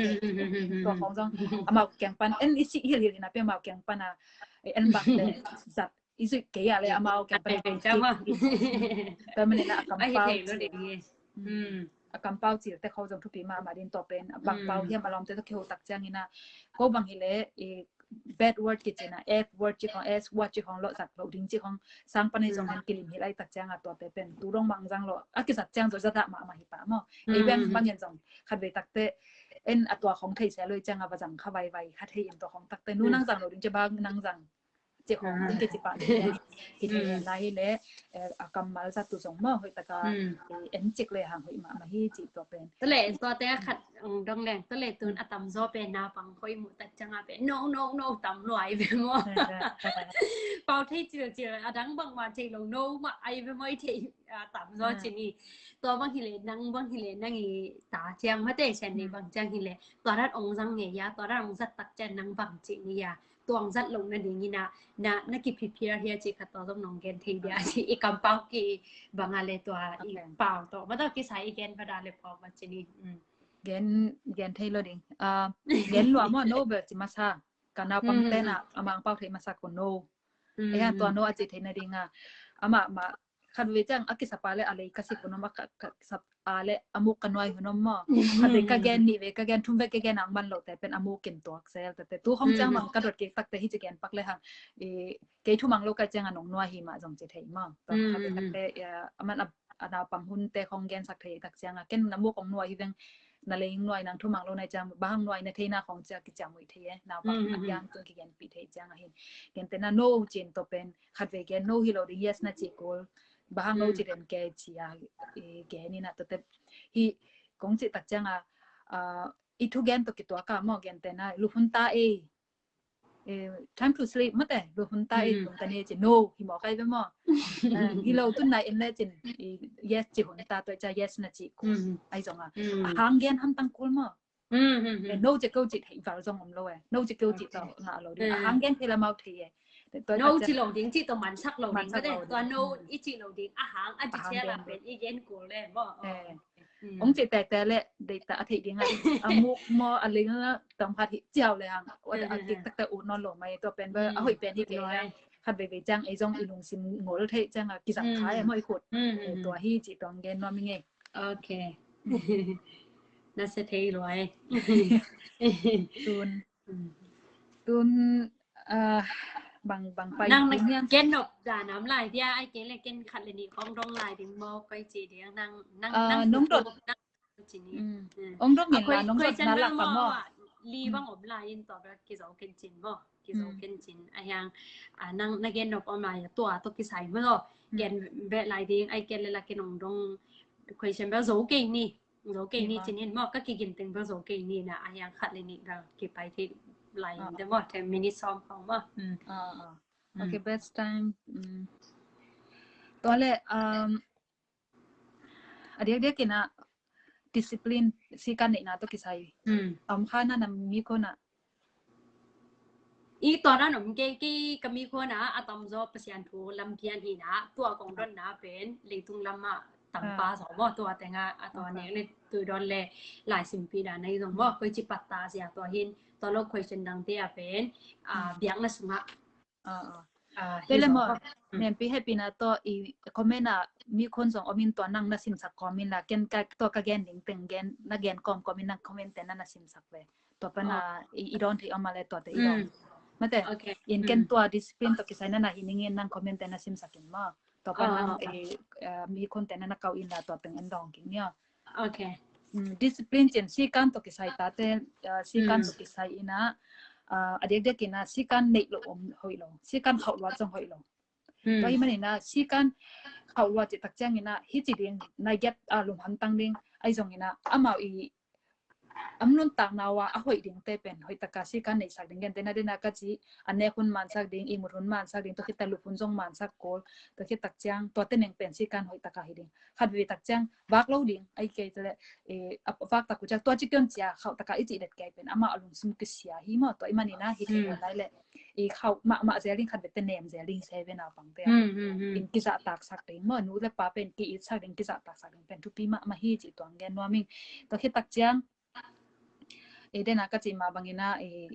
Tua khong zong amau kiang pan en i ci hilh hilh ina pe amau kiang pan a en bang le zat i zuih kei a le amau kiang pan a kik. Tua manina a kampau ci a kampau cil te khong zong thupi mahmah din tua pen a bang pau hiam a lawmte to kiho tak ciangina ko bang hi le i bad word kicina, F word ci khong, S word ci khong lo zat lo ding ci khong sang pan i zong hen kilim hi lai tak cianga tuate pen tu dong bang zang lo a kizat ciang zo zata mahmah hi pah maw. Ei bang bang en zong khat vei takte en a tua khong thei sia lo i cianga va zang kha vai vai khat hei in tua khong takte nu nang zang lo ding ci bang nang zang Cih khong, ah, kicipa ding hi thei lai hi leh, eh, a kammal zat uh zong maw, hoih taka, mm, eh, en cik le hang hoih mahmah hi cih tua pen. Tua le, tuate a khat ong dong leng, tua le tun a tamzaw pen naupang hoih muh tak ciang a pen no, no, no tam lua ai ve maw. Pau thei cilcil, a dang bangmah thei lo, no mah ai ve maw, i thei, a, tamzaw ci ni. Tua bang hi leh, nang bang hi leh, nang i ta ciang mate, sian ni bang ciang hi leh, tua dan ong zang ngei a, tua dan ong zat tak ciang nang bang ci ni a. Tua ong zat loh nading in a, na, na ki prepare hia cih khat tua zong nong gen thei dia cih, i kampau kibang a le tua i pau tawh. Mate kisai i gen va da le pau va ci ni. Mm. Gen, gen thei lo ding. Ah, gen lua maw, no bel ci masa. Ka naupang ten a, a Mangpau thei masa ko no. Ei a tua no a ci thei nading a. Amah mah khat vei ciang a kisap a le a lei ka sik hun om, a ka, ka kisap a le a muk ka nuai hun om maw. Khat vei ka gen, nih vei ka gen, thum vei ka gen a ong man lote pen a muk in tuak zel tete. Tu hong ciang mang ka dot kik takte hi ci gen pak le hang. I, kei thumang lo ka ciang a nong nuai hi mah zong ci thei maw. Tua khat vei takte, a man a, a naupang hunte khong gensak thei tak ciang a ken na muk ong nuai hi veng, na lei ong nuai nang thumang lo nai ciang bang hang nuai na theina khong cia kiciam ui thei e. Naupang a kiang tung kigenpih thei ciang a hin. Gentehna no cin tua pen khat vei gen no hi lo ding, yes na ci kul. Bang hang no ci den ke ci a, i, gen ina tua te hi kong ci tak ciang a, a, i thugen tua kituak a maw, gentehna lup hun ta ei. Eh, time to sleep mate, lup hun ta ei, lup hun ta ei ci no hi maw, kai ve maw. Eh, hi lo tun nai en le cin, i, yes ci hun ta tua cia yes na ci kul. Ai zong a. A hang gen hamtang kul maw. Eh, no ci keu ci thei val zong om lo e. No ci keu ci tawh ngah lo ding. A hang gen thei la mau thei e. No ci lo ding ci tawh mansak lo ding. Tua no i ci lo ding. A hang a ci thei la pen i gen kul le maw. Ong ci tete le deita a thei ding a. A muk maw a ling a tam khat hi ciau le hang. Ua a kik takte ut nawn lo mai tua pen ba a hoih pen hi kei. Khat vei vei ciang ei zong i lungsim ngol thei ciang a kizang khai a maw i khut. Tua hi ci tuang gen nuam i ngei. Ok. Na sia thei luai. Tun. Tun, ah, bang, bang pai nang na gen nop dan om lai dia, ai kei le ken khat le nih khong dong lai ding maw, koi ci ding nang, nang, nang nong dot. Ong dong min la nong dot na lak ka maw. Li bang om lai in tua bel kizo ken cin maw. Kizo ken cin. A hiang, a, nang na gen nop om lai tua tua kisai maw. Gen bek lai ding, ai ken le la ken ong dong question bel zo kei ni. Zo kei ni cin in maw, ka kigin teng bel zo kei ni na, a hiang khat le nih bel kipai thei lai in de maw, ten minutes om khong maw. Ok, best time. Tua le, um, a diakdiak in a discipline sikan neihna tawh kisai. Om kha na na mi khon a. I tua dan om kei, kei ka mi khon a, a tamzaw Pasian thu lampian hi na, tua kong donna pen leitung lam a tampa zaw maw, tua teng a, a tua nek le tui don le lai simpi dan a i zong maw, koi ci patta sia tua hin, tua lo question dangte a pen, a, biakna sungah. Tele maw, mianpi hehpihna tawh i comment a mi khon zong om in tua nang na simsak kawm in la, ken ka, tua ka gen ding teng gen, na gen kawm kawm in nang comment te na na simsak ve. Tua pan a i, i dawn thei om a le tua te i dawn. Mate, in ken tua discipline tawh kisai na na hi ning in nang comment te na simsak in maw. Tua pan nang, eh, eh, mi khon te na na kau in la tua teng en dawng king nia. Ok. Discipline cin sikan tawh kisai tate, ah, sikan tawh kisai in a, ah, a diakdiak in a sikan neih lo om hoih lo. Sikan khauh luat zong hoih lo. Tua hi man in a sikan khauh luat cih tak ciang in a hi ci ding, nai giat a lum hamtang ding, ai zong in a amau i am nuntakna ua a hoih dingte pen hoih taka sikan neihsak ding, gentehna dena ka ci a nek hun mansak ding, i mut hun mansak ding, tua khit tak lup hun zong mansak kul, tua khit tak ciang tua teneng pen sikan hoih taka hi ding. Khat vei tak ciang vak lo ding, ai kei tele, eh, a vak tak uh ciang tua ci kion cia khauh taka i cih det kei pen amah a lungsim kisia hi maw, tua i man in a hi thei lai le i khauh mahmah zel ding, khat vei te nem zel ding se ve naupang te. In kizah taksak ding maw, nu le pa pen ki itsak ding, kizah taksak ding pen thupi mahmah hi cih tuang gen nuam ing. Tua khit tak ciang, eh, dena ka cih mah bang in a, eh,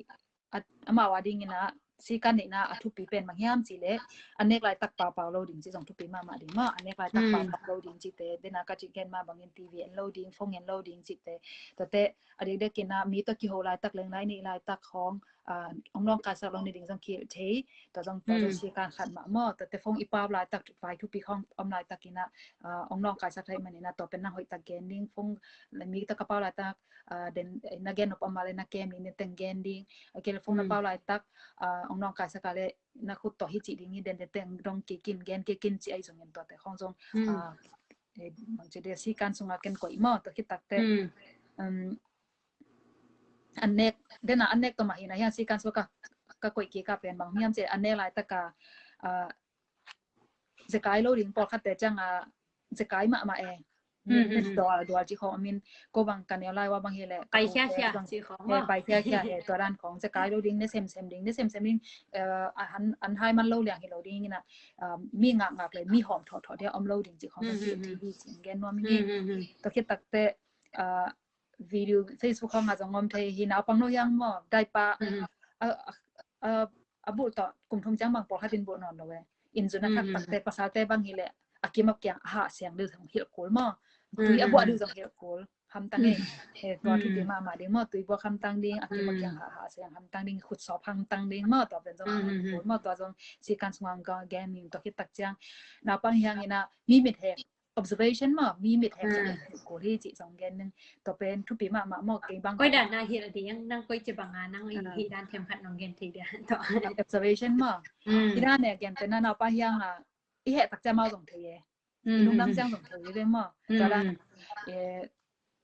amau a ding in a sikan neihna a thupi pen bang hiam cih le a nek laitak paupau lo ding cih zong thupi mahmah ding maw. A nek laitak paupau lo ding cihte, dena ka cih gen mah bang in TV en lo ding, phone en lo ding cihte, tuate a diakdiak in a mi tawh kiho laitak, leng lai neih laitak khong, ah, ong nawngkaisak lo ni ding zong kihilh thei. Tua zong, tua zong sikan khat mah maw, tuate phone i pau laitak, vai thupi khawng om laitak inah, ah, ong nawngkaisak thei maninah, tua pen nang hoihtak gen ding. Phone le mi tawh ka pau laitak, ah, den, na gen nop om a le na kem ni, ni teng gen ding. A kei le phone na pau laitak, ah, ong nawngkaisak a le na khut tawh hi cih ding hi, den den teng dong kei kin, gen kei kin ci ai zongin tuate khawng zong, ah, eh, bang ci dia sikan sunga ken koih maw, tua khit takte, um, an nek, dena an nek tawh mah hi na hiang sikan sua ka, ka koih kik a pen bang hiam ci an nek laitaka, ah, zekai lo ding pawlkhatte cianga zekai mahmah e. Dual, dual ci khawng, I mean, ko bang ka neu lai ua bang hi le, pai khiakhia ci khawng, eh, pai khiakhia he, tua dan khawng zekai lo ding, ne semsem ding, ne semsem ding, eh, an, an hai man lo liang hi lo ding ina, ah, mi ngakngak le mi hawm thawhthawh dia om lo ding ci khawng, hi, hi, hi ci gen nuam hi. Tua khit takte, ah, video Facebook khawng a zong om thei hi, naupang no hiang maw, daipa, a, a, a, a bulh tawh kum thum ciang bang pawlkhat in bulh nawn lo e. Inn zun a thak takte pasalte bang hi le a kim a kiang a hah siang deuh zong hilh kul maw. Tui a buah deuh zong hilh kul. Hamtang e. Eh, tua thupi mahmah ding maw, tui buak hamtang ding, a kim a kiang hah, hah siang hamtang ding, khut sawp hamtang ding maw, tua pen zong hilh kul maw, tua zong sikan sungang gen ning tua khit tak ciang. Naupang hiang ina mi mit hek observation maw, mi mit hek zong hilh kul hi cih zong gen ning. Tua pen thupi mahmah maw, kei bang. Koi dan na hilh ding, nang koi ci banga nang hi dan thiam khat nong gen thei dia. Observation maw. I dan ne gen te na naupang hiang a, i heh tak ciang amau zong thei e. I lungdam ciang zong thei e maw. Tua dan, eh,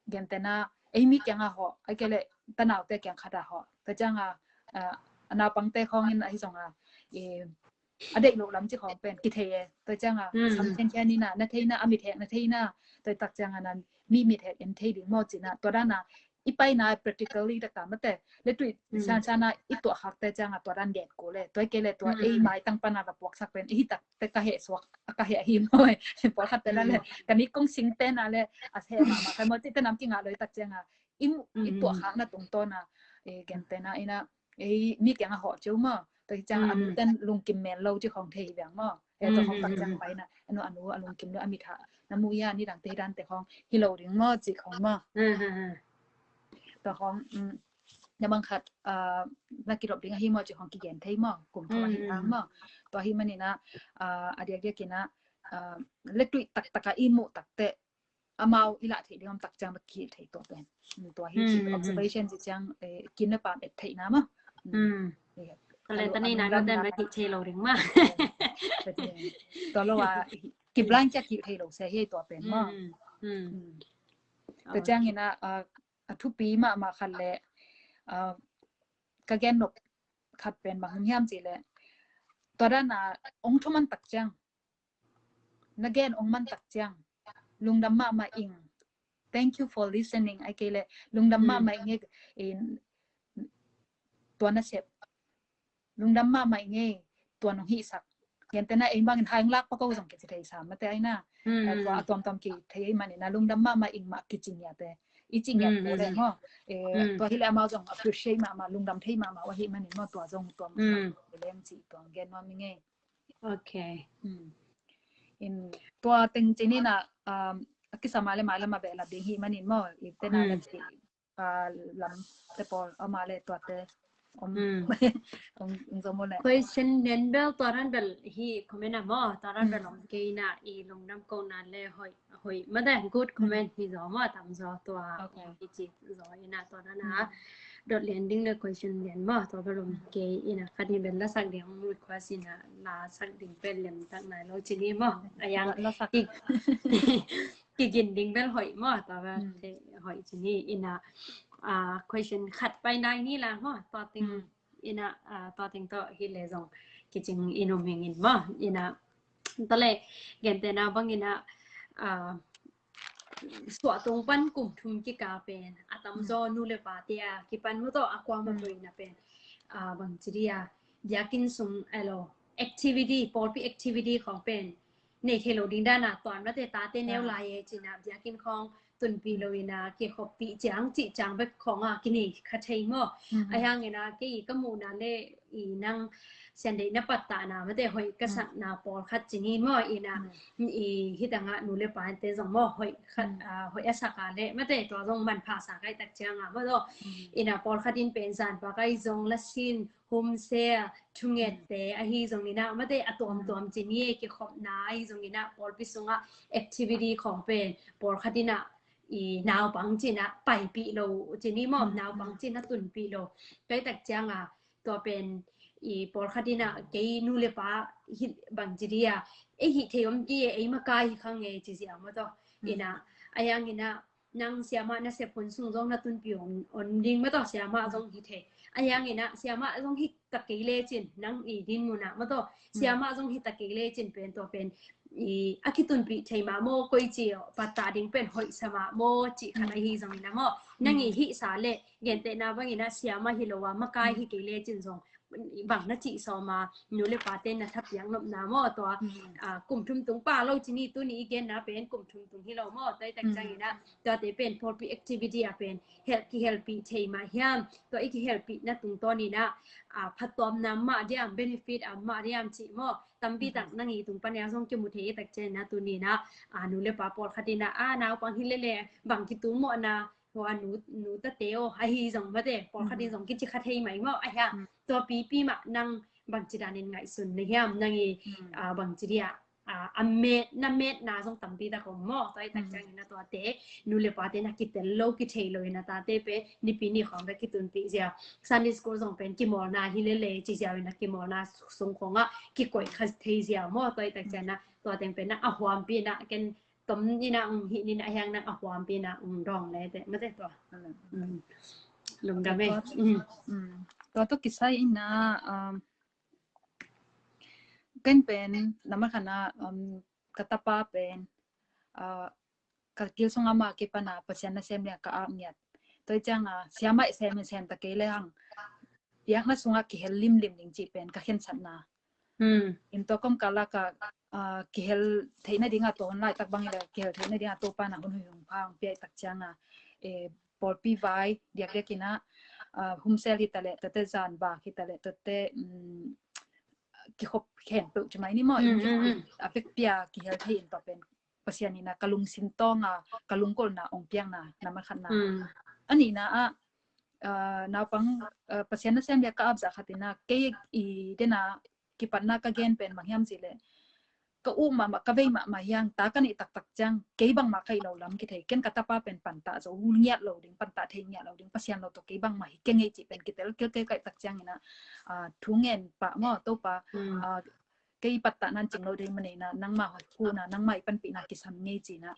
gen te na, ei mi kiang a hawh, ai kei le tanaute kiang khat a hawh. Tua ciang a, ah, a naupangte khawng in ahi zong a, eh, a deih loh lam ci khawng pen kithei e. Tua ciang a, sam khiankhian ina, na theina, a mit hek na theina, tua tak ciang a nan, mi mit hek en thei ding maw cina. Tua dan a, i paina practically da ka mate, le tui sansan a i tuah khakte ciang a tua dan gen kul e. Tua kei le tua ei maitang pan a la puaksak pen, ei hi takte ka heh suak, ka heh hi maw e. Pawlkhat te la le, ka ni kong sing te na le, a heh mahmah, khai maw cite nam kingah lo i tak ciang a, i, i tuah khakna tungtawn a, eh, gen te na ina, ei mi kiang a hawh ciu maw. Tua hi ciang a, a mi ten lungkim men lo ci khawng thei hi biang maw. Eh, tua khawng tak ciang paina, anu, anu, a lungkim lo, a mit hah na mu ia, ni dangte hi dante khawng hi lo ding maw, ci khawng maw. Tua khawng, um, na bang khat, ah, na kidop ding ahi maw, ci khawng kigen thei maw, kum thum ahi ang maw. Tua hi manina, ah, a diakdiak ina, ah, le tui taktak a i muh takte, amau i lah theih ding om tak ciang bek kihilh thei tua pen. Tua hi ci observation ci ciang, eh, kin na pam et theihna maw. Ka le ta nei na ka den bek kihilh thei lo ding maw. Tua lo a, ki blind ciang kihilh thei lo sia hi tua pen maw. Tua ciang ina, ah, a thupi mahmah khat le, ah, ka gen nop khat pen bang hiam ci le, tua dan a ong thuman tak ciang, na gen ong man tak ciang, lungdam mahmah ing. Thank you for listening. Ai kei le lungdam mahmah ing e, tua na sep. Lungdam mahmah ing e, tua nong hihsak. Gen te na ei bangin haing lak pako zong kici thei sa mate ai na. Tua a tuamtuam ki thei manina lungdam mahmah ing mah kici ngiat e. I ci ngiat ko le maw. Eh, tua hi le amau zong appreciate mahmah, lungdam thei mahmah ua hi manin maw, tua zong tua mahmah lem ci tua gen nuam ing e. Ok. In tua teng ci nina, um, a kisam a le mailam a behlap ding hi manin maw, i tena le ci, ah, lam te pawl, om a le tuate, om, om, om zo maw le. Question nen bel, tua ran bel hi comment a maw, tua ran bel om kei na i lungdam ko na le hoih, hoih, mate good comment hi zo maw, tam zo tua, ok, i ci zo ina tua ran a. Dot lian ding le question lian maw, tua bel om kei ina khat hi bel lasak ding request ina lasak ding bel lem tak nai lo ci ni maw. A yang lasak. Ki, kigin ding bel hoih maw, tua bel hoih ci ni ina, ah, question khat pai nai ni la maw, tua teng ina, ah, tua teng tawh hi le zong kicing in um hing in maw, ina tale gen te na bang ina, ah, suah tung pan kum thum kika pen a tamzaw nu le pate a kipan mu tawh a kuama poi na pen, ah, bang ci dia, biakinn sung elo activity, pawlpi activity khawng pen nei thei lo ding dana tuan mate tate neu lai e cina biakinn khawng tunpi lo ina kikhoppi ciang cih ciang bek khawng a kinei kha thei maw. A hiang ina kei ka muhna le i nang siandeih na pattahna mate hoih ka sakna pawlkhat ci ni maw, ina i hitanga nu le pa te zong maw hoih khat hoih a saka le mate tua zong manpha sa kai tak cianga maw ina pawlkhat in pen zan pa kai zong la sin humse thungette ahi zong ina mate a tuamtuam ci ni kikhopna ahi zong ina pawlpi sunga activity khong pen pawlkhat ina i naupang cina paipih lo ci ni maw naupang cina tunpih lo kai tak cianga tua pen i pawlkhat ina kei nu le pa hi bang ci dia ei hi thei om ki ei makai hi khang e ci zia maw to ina ayang ina nang siama na sep hun sung zong na tunpih om on ding maw to siama zong hi thei ayang ina siama zong hi tak kei le cin nang i din muna maw to siama zong hi tak kei le cin pen tua pen i a kitunpih thei mah maw koi ci pattah ding pen hoih sa mah maw ci khat ahi zong ina maw nang i hi sa le gentehna bang ina siama hi lo a makai hi kei le cin zong bang na cih sawma nu le pate na thapiak nopna maw tua kum thum tung pa lo ci ni tuni i genna pen kum thum tung hi lo maw tua i tak ciang ina tuate pen pawlpi activity a pen help kihelpih thei mah hiam tua i kihelpihna tungtawn ina phattuamna mah diam benefit a mah diam cih maw tampi tak nang i tung pan ina zong kimu thei i tak ciang ina tuni ina nu le pa pawlkhat ina a naupang hi lele bang kitu mawhna hua nu nu tate aw ahi zong mate pawlkhat in zong kici kha thei mai maw ahi a tua pipi mah nang bangci danin ngaihsun na hiam nang i bangci dia a met na metna zong tampi tak om maw tua i tak ciang ina tuate nu le pate na kitel lo kithei lo ina tate pe nipi ni khawng ka kitunpih zia Sunday school zong pen kimawlna hi lele ci zia ina kimawlna sung khawngah kikoih kha thei zia maw tua i tak ciang ina tua teng pen na a huampi na ken tom ina hi nin a hiang na a huampi na dawng le te mate tua lungdam e. Tua tu kisai ina ken pen nama khana ka tapa pen ka kil sunga ma kipana Pasian na sem lia ka ap ngiat toi cianga siamai sem sem ta kei le hang biakna sunga kihel limlim ding ci pen ka khensatna in tua kom kala ka kihel theihna dinga tua hun lai tak bang ila kihel theihna dinga tua pana hun hui hung phang piai tak cianga pawlpi vai diak diak ina humsel hi tale tate zan bak hi tale tate kikhop khen peuh ci mai ni maw a pek pia kihel thei in tua pen Pasian ina ka lungsim tawnga ka lungkolna ong piakna nama khatna anina a naupang Pasian na sem lia ka ap zah khat ina kei i dena kipatna ka gen pen manghiam ci le ka uh mahmah ka vei mahmah hiang ta ka neih taktak ciang kei bangmah ka ih lo lam kithei ken ka tapa pen pantah zo ngiat lo ding pantah thei ngiat lo ding Pasian lo tawh kei bangmah hi kei ngei cih pen kitel kei kai tak ciang ina thu ngen pah maw Topa kei pattah nan cing lo ding manei na nangmah hoih kuna nangmah i panpihna kisam ngei cina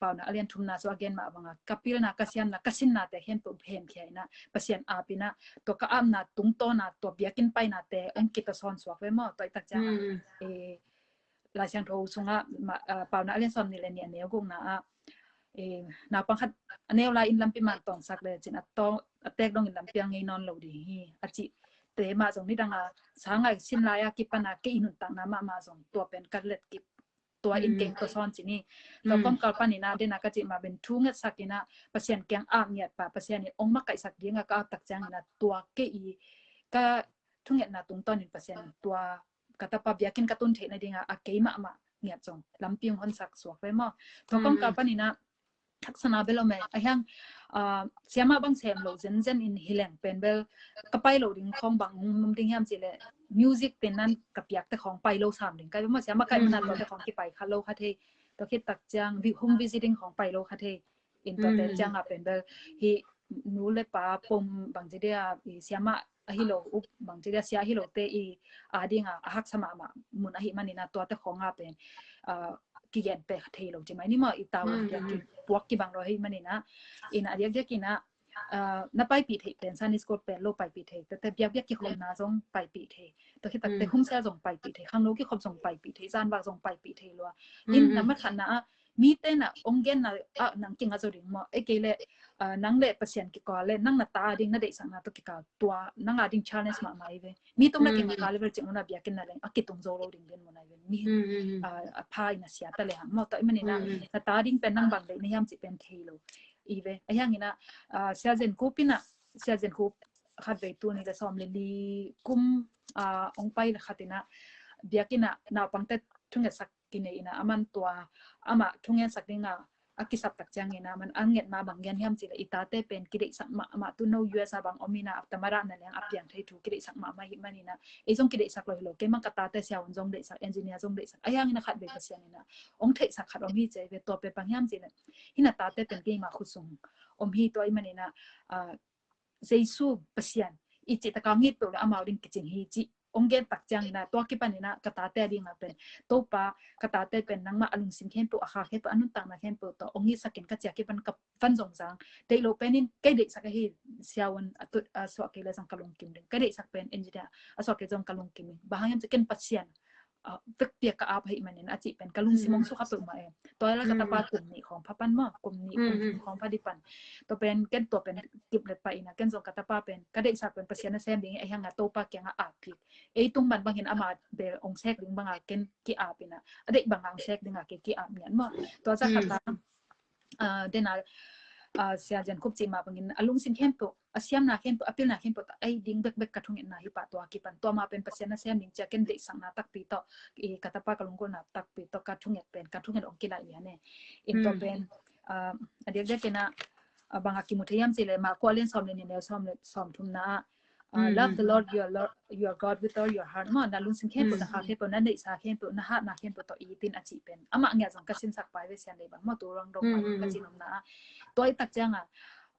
pauna a lian thumna so a gen mah banga ka pilna ka siamna ka sinna te hen peuh hen khia ina Pasian apina tua ka apna tungtawna tua biakin paina te ong kita sawn suak ve maw tua i tak ciang Lai Siangtho sunga pauna a lian sawm nih le nih a neu gukna ah naupang khat a neu lai in lampi man tawngsak le cin a tek dongin lampi a ngei nawn lo ding hi a cih te mah zong nidanga sangai sin lai a kipana kei i nuntakna mahmah zong tua pen ka let kip tua in kei tua sawn cini tua kawmkal panina dena ka cih mah ben thu ngetsak ina Pasian kiang ap ngiat pa Pasian in ong makaihsak dinga ka ap tak ciang ina tua kei i ka thungetna tungtawnin Pasian tua ka tapa biakin ka tun theihna dinga a kei mahmah ngiat zong lampi ong honsak suak ve maw tua kawmkal panina haksana bel om e a hiang siama bang sem lo zenzen in hileng pen bel ka pai lo ding khawng bang um ding hiam cih le music pen nan ka piak te khawng pai lo sam ding kai bel maw siama kai mana tua te khawng kipai kha lo kha thei tua khit tak ciang home visiting khawng pai lo kha thei in tua te ciang a pen bel hi nu le pa pom bang ci dia siama ahi lo up bang ci dia sia ahi lo te i a dinga a haksa mahmah mun ahi manina tua te khawng a pen kigen pe thei lo ci mai ni maw i tau in biak ki puak ki bang lo hi manina ina a diak diak ina na paipih thei pen Sunday school pen lo paipih thei tete biak biak ki khawmna zong paipih thei to khit tak te humsel zong paipih thei khangno ki khawm zong paipih thei zan bak zong paipih thei lo in na mat khatna a mi te na ong genna a nang kinga zo ding maw e kei le nang le Pasian kikal le nang na ta ding na deihsakna to kikal tua nang a ding challenge mahmah i ve mi tung na kinga kal le vel cing una biakin na leng a kitung zo lo ding ben mun ai ve mi a pha ina sia ta le hang maw tua i manina na ta ding pen nang bang deih na hiam cih pen thei lo i ve a hiang ina sia zen kup ina sia zen kup khat vei tul nih le sawm le li kum, ah, ong pai le khat in ah, biakinn ah naupangte thungetsak kinei in ah, aman tua amah thungetsak ding a a kisap tak ciangin ah, man a nget ma bang gen hiam cih leh, i tate pen kideihsak mahmah, tu no U S a bang om in ah, a tamada na leng a piang thei thu kideihsak mahmah hi manin ah, ei zong kideihsak lo hi lo, kei bang ka tate siavuan zong deihsak, engineer zong deihsak, a hiangin a khat vei Pasian in ah ong theihsak khat om hi ci ve. Tua pen bang hiam cih leh, hi na tate pen keima khut sung om hi, tua ahih manin ah, ah, Jesu Pasian i cih taka ong it peuh le amau ding kicing hi cih ong gen tak ciangin ah, tua kipan in ah ka tate a ding ah pen, Topa, ka tate pen nangmah a lungsim khempeuh, a kha khempeuh, a nuntakna khempeuh tawh ong itsak in ka ci a kipan ka van zong zang. Deih lo pen in kei deihsak ahi, siavuan a tut a suah kei le zong ka lungkim ding, ka deihsak pen engineer a suah kei zong ka lungkim ding. Bang hang hiam cih leh ken Pasian ah, vekpi a ka ap ahih manin a cih pen ka lungsim ong sukha peuhmah e. Tua hi la ka tapa kum nih khawng pha pan maw, kum nih kum thum khawng pha ding pan. Tua pen ken tua pen kip let pah in ah, ken zong ka tapa pen ka deihsak pen Pasian nasem ding hi, a hiang a Topa kiang a ap kik. Ei tung man bangin ama bel ong sek ding bang a ken ki-ap in ah, a deih bang a ong sek ding a kei ki-ap ngiat maw. Tua zah khat a, ah, den a, ah, Sia Jan Khup cih mah bangin a lungsim khempeuh, a siamna khempeuh, a pilna khempeuh tawh ei ding bekbek ka thungetna hi pah, tua kipan tua mah pen Pasian nasem ding ci a ken deihsakna takpi tawh, i ka tapa ka lunggulhna takpi tawh ka thunget pen, ka thunget ong kilaih lian e. In tua pen, ah, a diakdiak in ah, ah, bang a kimu thei hiam cih leh, Marka a lian sawm le nih, neu sawm le sawm thumna ah, ah, love the Lord your, Lord your God with all your heart maw, na lungsim khempeuh, na kha khempeuh, na neihsa khempeuh, na hatna khempeuh tawh it in a cih pen, amah ngiat zong ka sinsak pai ve, Sian Lei Bang maw, tu ruang dong mah ka ci nopna ah. Tua i tak ciang a,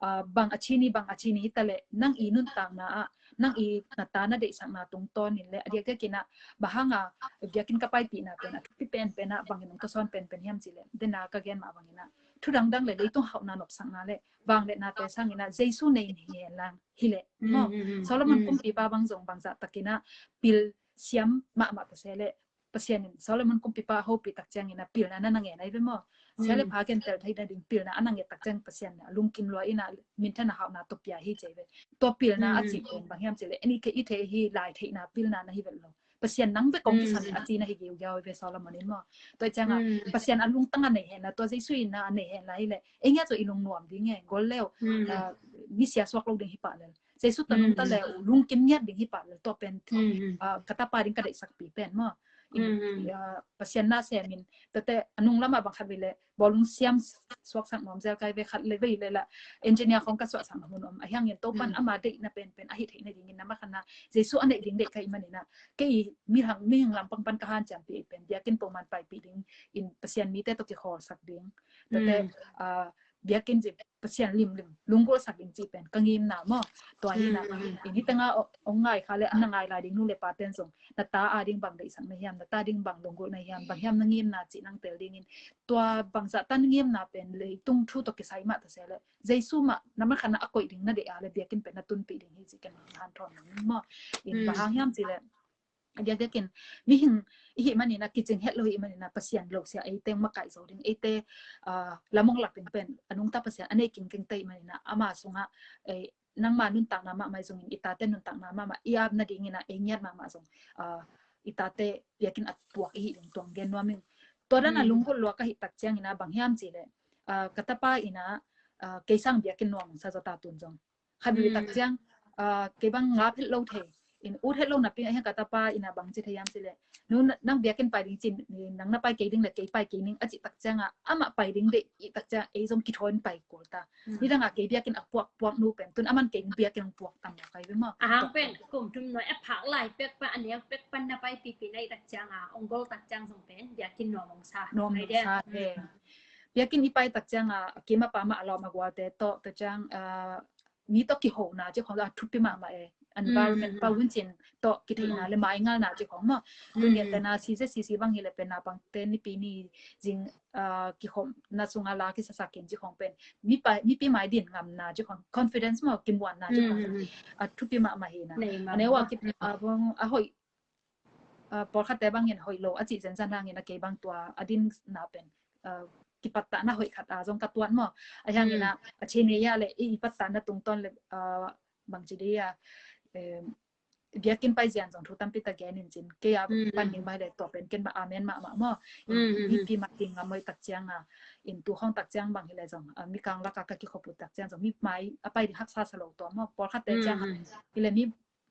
ah, bang a ci ni, bang a ci ni hi ta leh, nang i nuntakna ah, nang i na ta na deihsakna tungtawn in le, a diakdiak in ah, bang hang a biakinn ka paipihna pen a thupi penpen ah bangin ong tawsawn penpen hiam cih leh, den a ka gen mah bangin ah, thu dangdang le leitung hauhna nopsakna le vangliatnate sangin ah Jesu nei ni hen lang hi leh maw. Solomon kumpipa bang zong bangzah takin ah pil siam mahmah ta se leh, Pasian in Solomon kumpipa a hopih tak ciangin ah pilna na na ngen ahi ve maw. Sia le pha gentel theihna ding pilna a na nget tak ciang Pasian in ah lungkim lua in ah minthanna hauhna tawh pia hi ci ve. Tua pilna a cih pen bang hiam cih leh, en i thei, i thei hi lai theihna pilna na hi vet lo. Pasian nang bek kong kisam a ci na hi giugiau ve Solomon in maw. Tua ciang a Pasian a lungtang a nei hen la, tua Jesu in na a nei hen la hi leh, ei ngiat zong i lungnuam ding e, gol leu, ah, misia suak lo ding hi pah lel. Jesu tawh nungta leu lungkim ngiat ding hi pah lel, tua pen, ah, ka tapa ding ka deihsakpi pen maw. In, ah, Pasian nasem in, tate a nung lamah bang khat vei leh bawlung siam suaksak nuam zel kai ve, khat le vei le lah engineer khawng ka suahsak na hun om. A hiangin Topan ama deihna penpen a hih theih nadingin, na ma khan a Jesu a neih ding deih ka hih manin ah, kei mihing, mihing lampang pan ka hanciampih pen biakinn peuhmah paipih ding in Pasian mite tawh kikhawlsak ding. Tate, ah, biakinn zin Pasian limlim lunggulhsak ding cih pen ka ngimna maw. Tua hi na, in hi tengah ong ngai kha le, a na ngai lai ding nu le paten zong, na ta a ding bang deihsak na hiam, na ta ding bang lunggulh na hiam, bang hiam na ngimna cih nang tel dingin, tua bangzah ta na ngimna pen leitung thu tawh kisai mah ta se leh, Jesu mah na ma khan a koih ding na deih a leh biakinn pen na tunpih ding hi cih ken hanthawn maw. In bang hang hiam cih leh, a diakdiakin mihing i hih manin ah, kicing het lo i hih manin ah, Pasian lo sia ei teng makaih zo ding, eite, ah, lamong lak ding pen a nungta Pasian a nei kingkingte i hih manin ah, ama sungah, eh, nangma nuntakna mahmah zongin, i tate nuntakna mahmah i ap nadingin ah ei ngiat mahmah zong, ah, i tate biakinn a puak i hih ding tuang gen nuam ing. Tua dan a lunggulh lua ka hih tak ciangin ah bang hiam cih leh, ah, ka tapa in ah, ah, kei sang biakinn nuam sa zaw ta tun zong. Khat vei tak ciang, ah, kei bang ngap het lo thei, in ut het lo napi, a hiang ka tapa in ah bang ci thei hiam cih leh, nu, nang biakinn pai ding cin, nang na pai kei ding leh kei pai kei ning a cih tak ciang ah, amah pai ding deih i tak ciang ei zong kithawi in pai kul ta. Nidang ah kei biakinn a puak puak nu pen tun aman kei biakinn puak tam lo kai ve maw. A hang pen kum thum nuai a phak lai pek pan, a neu pek pan na paipihpih na i tak ciang ah, ong gol tak ciang zong pen biakinn nuam ong sa. Nuam ong sa he. Biakinn i pai tak ciang ah, a kim a pam ah a lawm a gualte tawh tak ciang, ah, mi tawh kihona cih khawng a thupi mahmah e. Environment, pau hun cin tawh kitheihna le maingalna cih khawng maw. Tun ngiat tena C Z C C bang hi leh pen naupangte nipi ni zing, ah, kikhopna sungah la kisasak in cih khawng pen mipi, mipi mai din ngamna cih khawng, confidence maw, kimuanna cih khawng a thupi mahmah hi na. A neu a ki, a bang a hoih, ah, pawlkhatte bangin hoih lo a cih zenzen hangin a kei bang tua a dinna pen, ah, kipattahna hoih khat a zong ka tuat maw. A hiangin ah, a chin ei a leh i, i pattahna tungtawn leh, ah, bang ci dih a, em, biakinn pai zian zong thu tampi tak gen in cin. Kei a pan ding bai le tua pen ken ba amen mahmah maw. Mipi mai ding ngam hoih tak ciang a, in tu khawng tak ciang bang hi le zong, a, mikang lak a ka kikhop uh tak ciang zong mi mai a pai ding haksa sa lo tua maw. Pawlkhatte ciang a hi le mi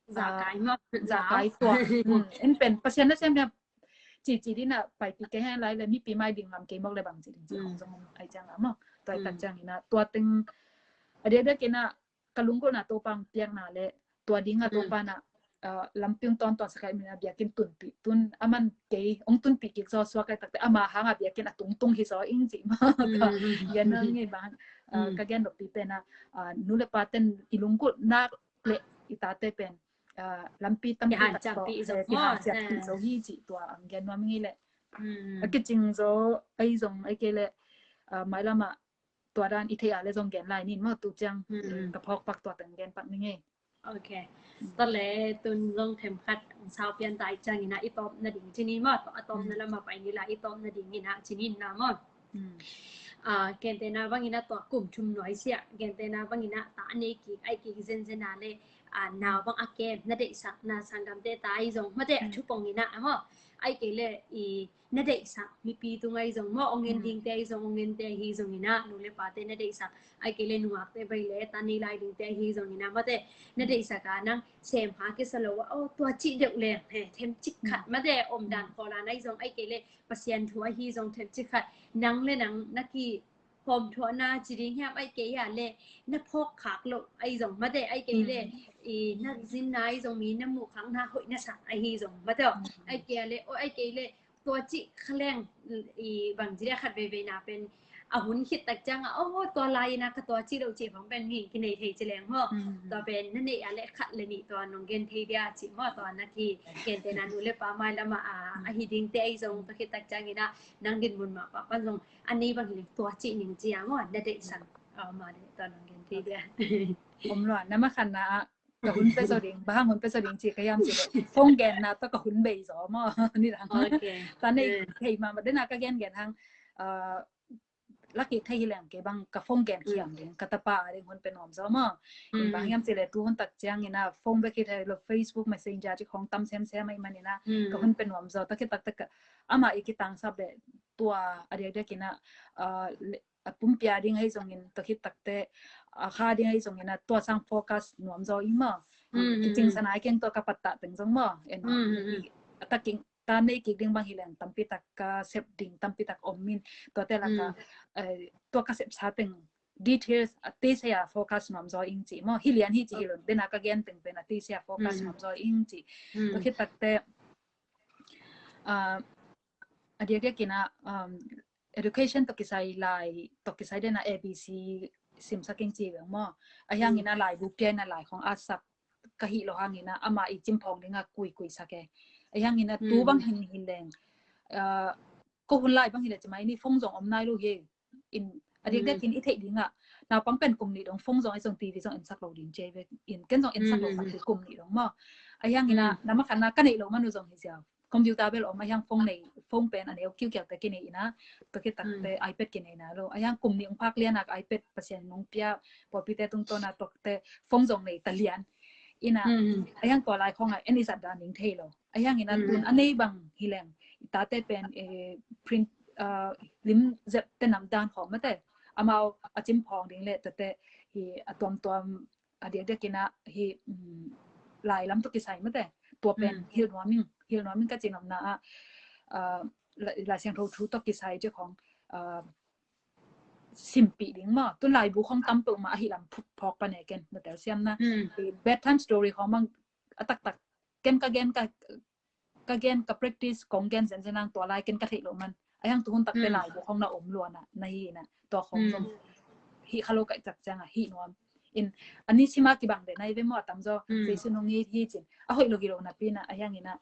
zakai maw, zakai tua. En pen Pasian na sem cici dina paipi kei hen lai le mipi mai ding ngam kei mawk le bang ci ding ci khong zong ai ciang a maw. Tua tak ciang ina tua teng a diakdiak ina ka lunggulhna Topa piakna le tua dinga Topa na lampi ong tawntawn sa kai mina biakinn tunpih tun a man kei ong tunpih kik zaw suak kai takte ama hanga biakinn a tungtung hi zaw ing ci maw. Ka gen nang ngei bang ka gen lopi pen a nu le pa ten i lunggulhna le i tate pen lampi tampi tak tawh kihanciampih zo hi ci tua ang gen nuam ngei le. A kicing zo ai zong ai kei le mailam ah tua dan i thei a le zong gen lai nin maw tu ciang ka phawk pak tua teng gen pak ni ngei. Ok. Tua le tun zong themkhat sau pian tai ciang ina i tawp na ding cinin maw, a tawp na lam a pai ni la i tawp na ding ina cinin na maw. Gentehna bang ina tua kum thum nuai siah, gentehna bang ina ta a nei kik ai kik zenzen a le nau bang a kem na deihsak na sanggamte ta ai zong mate a thupong ina a maw. Ai kei le i na deihsak mipi tung ai zong maw, ong en dingte ai zong, ong ente ahi zong ina nu le pate na deihsak ai kei le nungakte bai le ta nei lai dingte ahi zong ina mate na deihsak a nang sem ha kisa lo a, o tua cih deuh le he themcik khat mate om dan khawlan ai zong ai kei le Pasian thu ahi zong themcik khat nang le nang na ki hawmthuahna ci ding hiam ai kei a le na phawk khak loh ai zong mate ai kei le i na zinna ai zong mi na muh khak na hoih na sak ahi zong mate aw ai kei a le o ai kei le tua cih khaleng i bang ci dia khat veivei na pen a hun khit tak ciang a o tua lai ina ka tua cih loh cih khong pen mi kinei thei ci leng maw. Tua pen na neih a le khat le nih tua nong gen thei dia cih maw tua na ki gentehna nu le pa mai lam a ahi dingte ai zong tua khit tak ciang ina nang din mun mah pah pan zong a nei bang hi leng tua cih ning ci a maw na deihsak ma le tua nong gen thei dia. Om lua na ma khan na ka hun pe zo ding, ba hang hun pe zo ding ci ka hiam ci le phone genna tawh ka hun bei zo maw. Ni dang ta nei thei mahmah dena ka gen gen hang lak kik thei hi leng kei bang ka phone gen khiam ding ka tapa a ding hun pe nuam zo maw. Bang hiam ci le tu hun tak ciang ina phone bek hi thei lo, Facebook Messenger ci khong tam semsem ai man ina ka hun pe nuam zo. Ta khit takte ka ama i kitangsap le tua a diakdiak ina a pumpia ding ahi zongin tua khit takte a kha ding ahi zongin a tua sang focus nuam zaw ing maw. Kicing sana keng tua ka pattah teng zong maw en a taking ta nei kik ding bang hi leng tampi tak ka sep ding tampi tak om min tuate laka tua ka sep sa teng details a teisei a focus nuam zaw ing ci maw. Hi lian hi ci hi lo dena ka gen teng pen a teisei a focus nuam zaw ing ci. Tua khit takte a diakdiak ina education tawh kisai lai tawh kisai dena A B C simsak ing ci veng maw. A hiang ina laibu pia ina lai khong a sak ka hih lo hang ina ama i cimphawng dinga kuikui sak e. A hiang ina tu bang hin hin leng ko hun lai bang hi le cimai ni phone zong om nai lo hi. In a diakdiak in i theih dingah naupang pen kum nih dong phone zong ai zong T V zong ensak lo ding ci ve in ken zong ensak lo sak kum nih dong maw. A hiang ina na ma khan na ka neih lo manu zong hi ziau. Computer bel om a hiang phone nei, phone pen a neu kiukiau te kinei ina, tua khit takte iPad kinei na lo. A hiang kum nih ong phak lianak iPad Pasian nong pia pawlpite tungtawna tuakte phone zong nei ta lian ina. A hiang tua lai khong a en i zat dan ding thei lo. A hiang ina tun a nei bang hi leng i tate pen print lim zep te nam dan khong mate amau a cimphawng ding le tate hi a tuamtuam a diakdiak ina hi lai lam tawh kisai mate tua pen hilh nuam ing, hilh nuam ing ka ci nopna ah Lai Siangtho thu tawh kisai ci khong simpih ding maw. Tun laibu khong tam peuh mah ahi lam phawk pa ne ken na telsiam na bedtime story khong bang a taktak ken ka gen ka ka gen ka practice kong gen zenzen ang tua lai ken ka theih lo man. A hiang tuhun takte laibu khong na om luana na hi na tua khong zong hi kha lo kaih cak cianga hi nuam in a ni sima kibang de na i ve maw a tam zaw zeisun hong hi hi cin a hoih lo gilo na pi na a hiang ina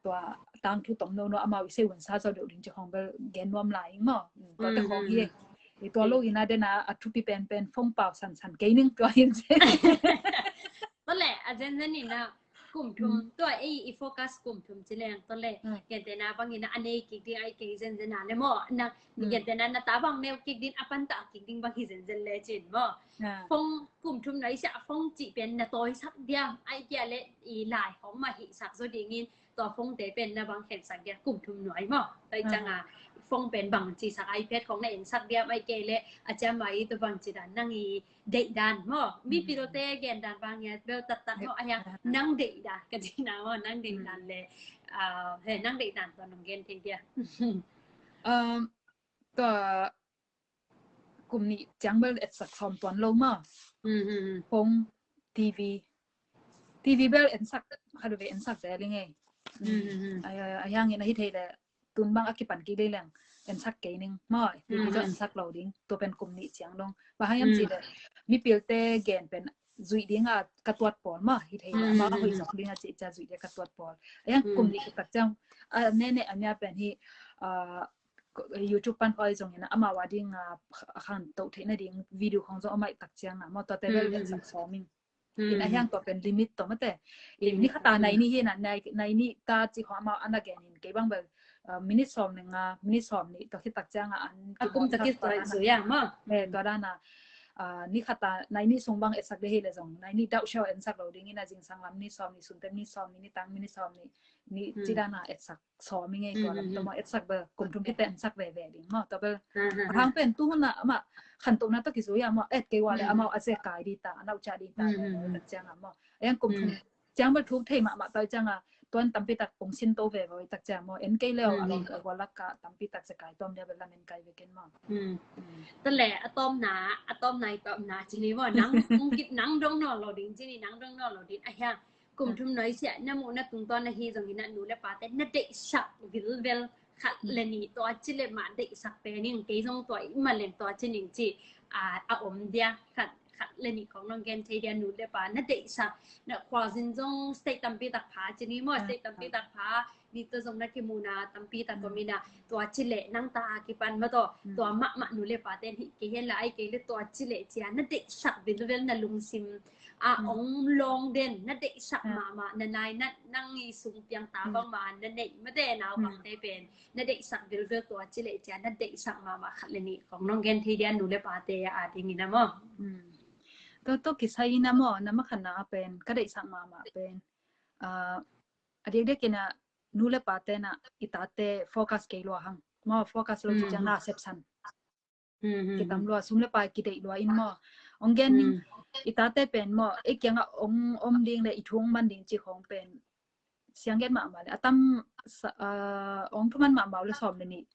tua tangthu tong no no amau i se un sa zaw deuh ding ci khong bel gen nuam lai ing maw. Tua te khong hi i tua lo ina dena a thupi penpen phone pau sansan kei ning tua hin ci. Tua le a zenzen ina Kum thum, tua ei i focus kum thum ci leng tawh le. Gentehna bangin a nei kik ding ai kei zenzen a le maw. Na gentehna na ta bang neu kik ding a pantah kik ding bang hi zenzen le cin maw. Phone kum thum nuai sia phone cih pen na tawisak diam ai kia le i lai hong mah hihsak zo dingin tua phone te pen na bang khensak diam kum thum nuai maw. Tua i cianga phone pen bang cisak iPad khong na ensak diam ai kei le a ciama i tua bang ci dan nang i deih dan maw. Mipilte gen dan bang hiat bel taktak maw a hiang nang deih dan ka cina maw nang deih dan le he nang deih dan tua nong gen thei dia. Tua kum nih ciang bel etsak sawm tuan lo maw. Phone, TV, TV bel ensak khat ve ensak ve ling ei. A hiangin a hi thei le tun bang a kipan kik dei leng ensak kei ning maw. TV zong ensak lo ding tua pen kum nih ciang dong. Bang hang hiam ci le mipilte gen pen zuih ding a ka tuat pawl maw hi thei le amau a hoih zok ding a ci cia zuih ding a ka tuat pawl. A hiang kum nih kitak ciang a nene a mia pen hi YouTube pan khoi zongin amau a ding a khan toh theih nading video khong zong a maih tak ciang a maw tua te bel ensak sawm ing. In a hiang tua pen limit tawh mate. In ni khata nai ni hi na nai ni ta ci khong amau ana gen in kei bang bel minute sawm le nga minute sawm nih tua khitak ciang a an a kum ta kit tua zu yang maw. Tua dan a ni khata nai ni sung bang etsak de hi le zong nai ni dauh shau ensak lo ding in a zingsang lam ni sawm ni sun tem ni sawm ni ni tang minute sawm ni ni ci dan a etsak sawm i ngei tua lam tawh maw etsak bel kum thum khit teh ensak veve ding maw tua bel. A hang pen tu hun a amah khantohna tawh kizui a maw et kei ua le amau a zekai ding ta a nauhciah ding ta le tak ciang a maw. A hiang kum thum ciang bel thuk thei mahmah tua i ciang a tuan tampi tak ong sin to veve i tak ciang maw en kei leo a lo a gualak ka tampi tak zekai tuam dia bel lam en kai ve ken maw. Tale a tawmna a tawmna i tawmna ci ni maw nang ong kit nang dong nawn lo ding ci ni nang dong nawn lo ding a hiang kum thum nuai sia na muh na tungtawn na hi zongin a nu le pate na deihsak vilvel khat le nih tua ci le mah deihsak pen ing kei zong tua i maleng tua ci ning ci a om dia khat khat le nih kong nong gen thei dia nu le pa na deihsak na khualzin zong state tampi tak pha ci ni maw state tampi tak pha ni tua zong na kimuhna tampi tak om in a tua ci le nang ta a kipan maw tua tua mahmah nu le pa ten hi kei hen la ai kei le tua ci le cia na deihsak vilvel na lungsim a ong lawng den na deihsak mahmah na nai na nang i sung piang ta bang ma na neih mate nau bangte pen na deihsak vilvel tua ci le cia na deihsak mahmah khat le nih kong nong gen thei dia nu le pate a dingin a maw. Tua tua kisai in a maw na makhanna a pen ka deihsak mahmah pen a diakdiak in a nu le pate na i tate focus kei lua hang maw focus lo ci ciang na sepsan kitam lua sum le pai kideih lua in maw. Ong gen ning i tate pen maw ei kiangah ong om ding le i thu ong man ding ci khong pen siang gen mahmah le a tam ong thuman mahmah le sawm le nih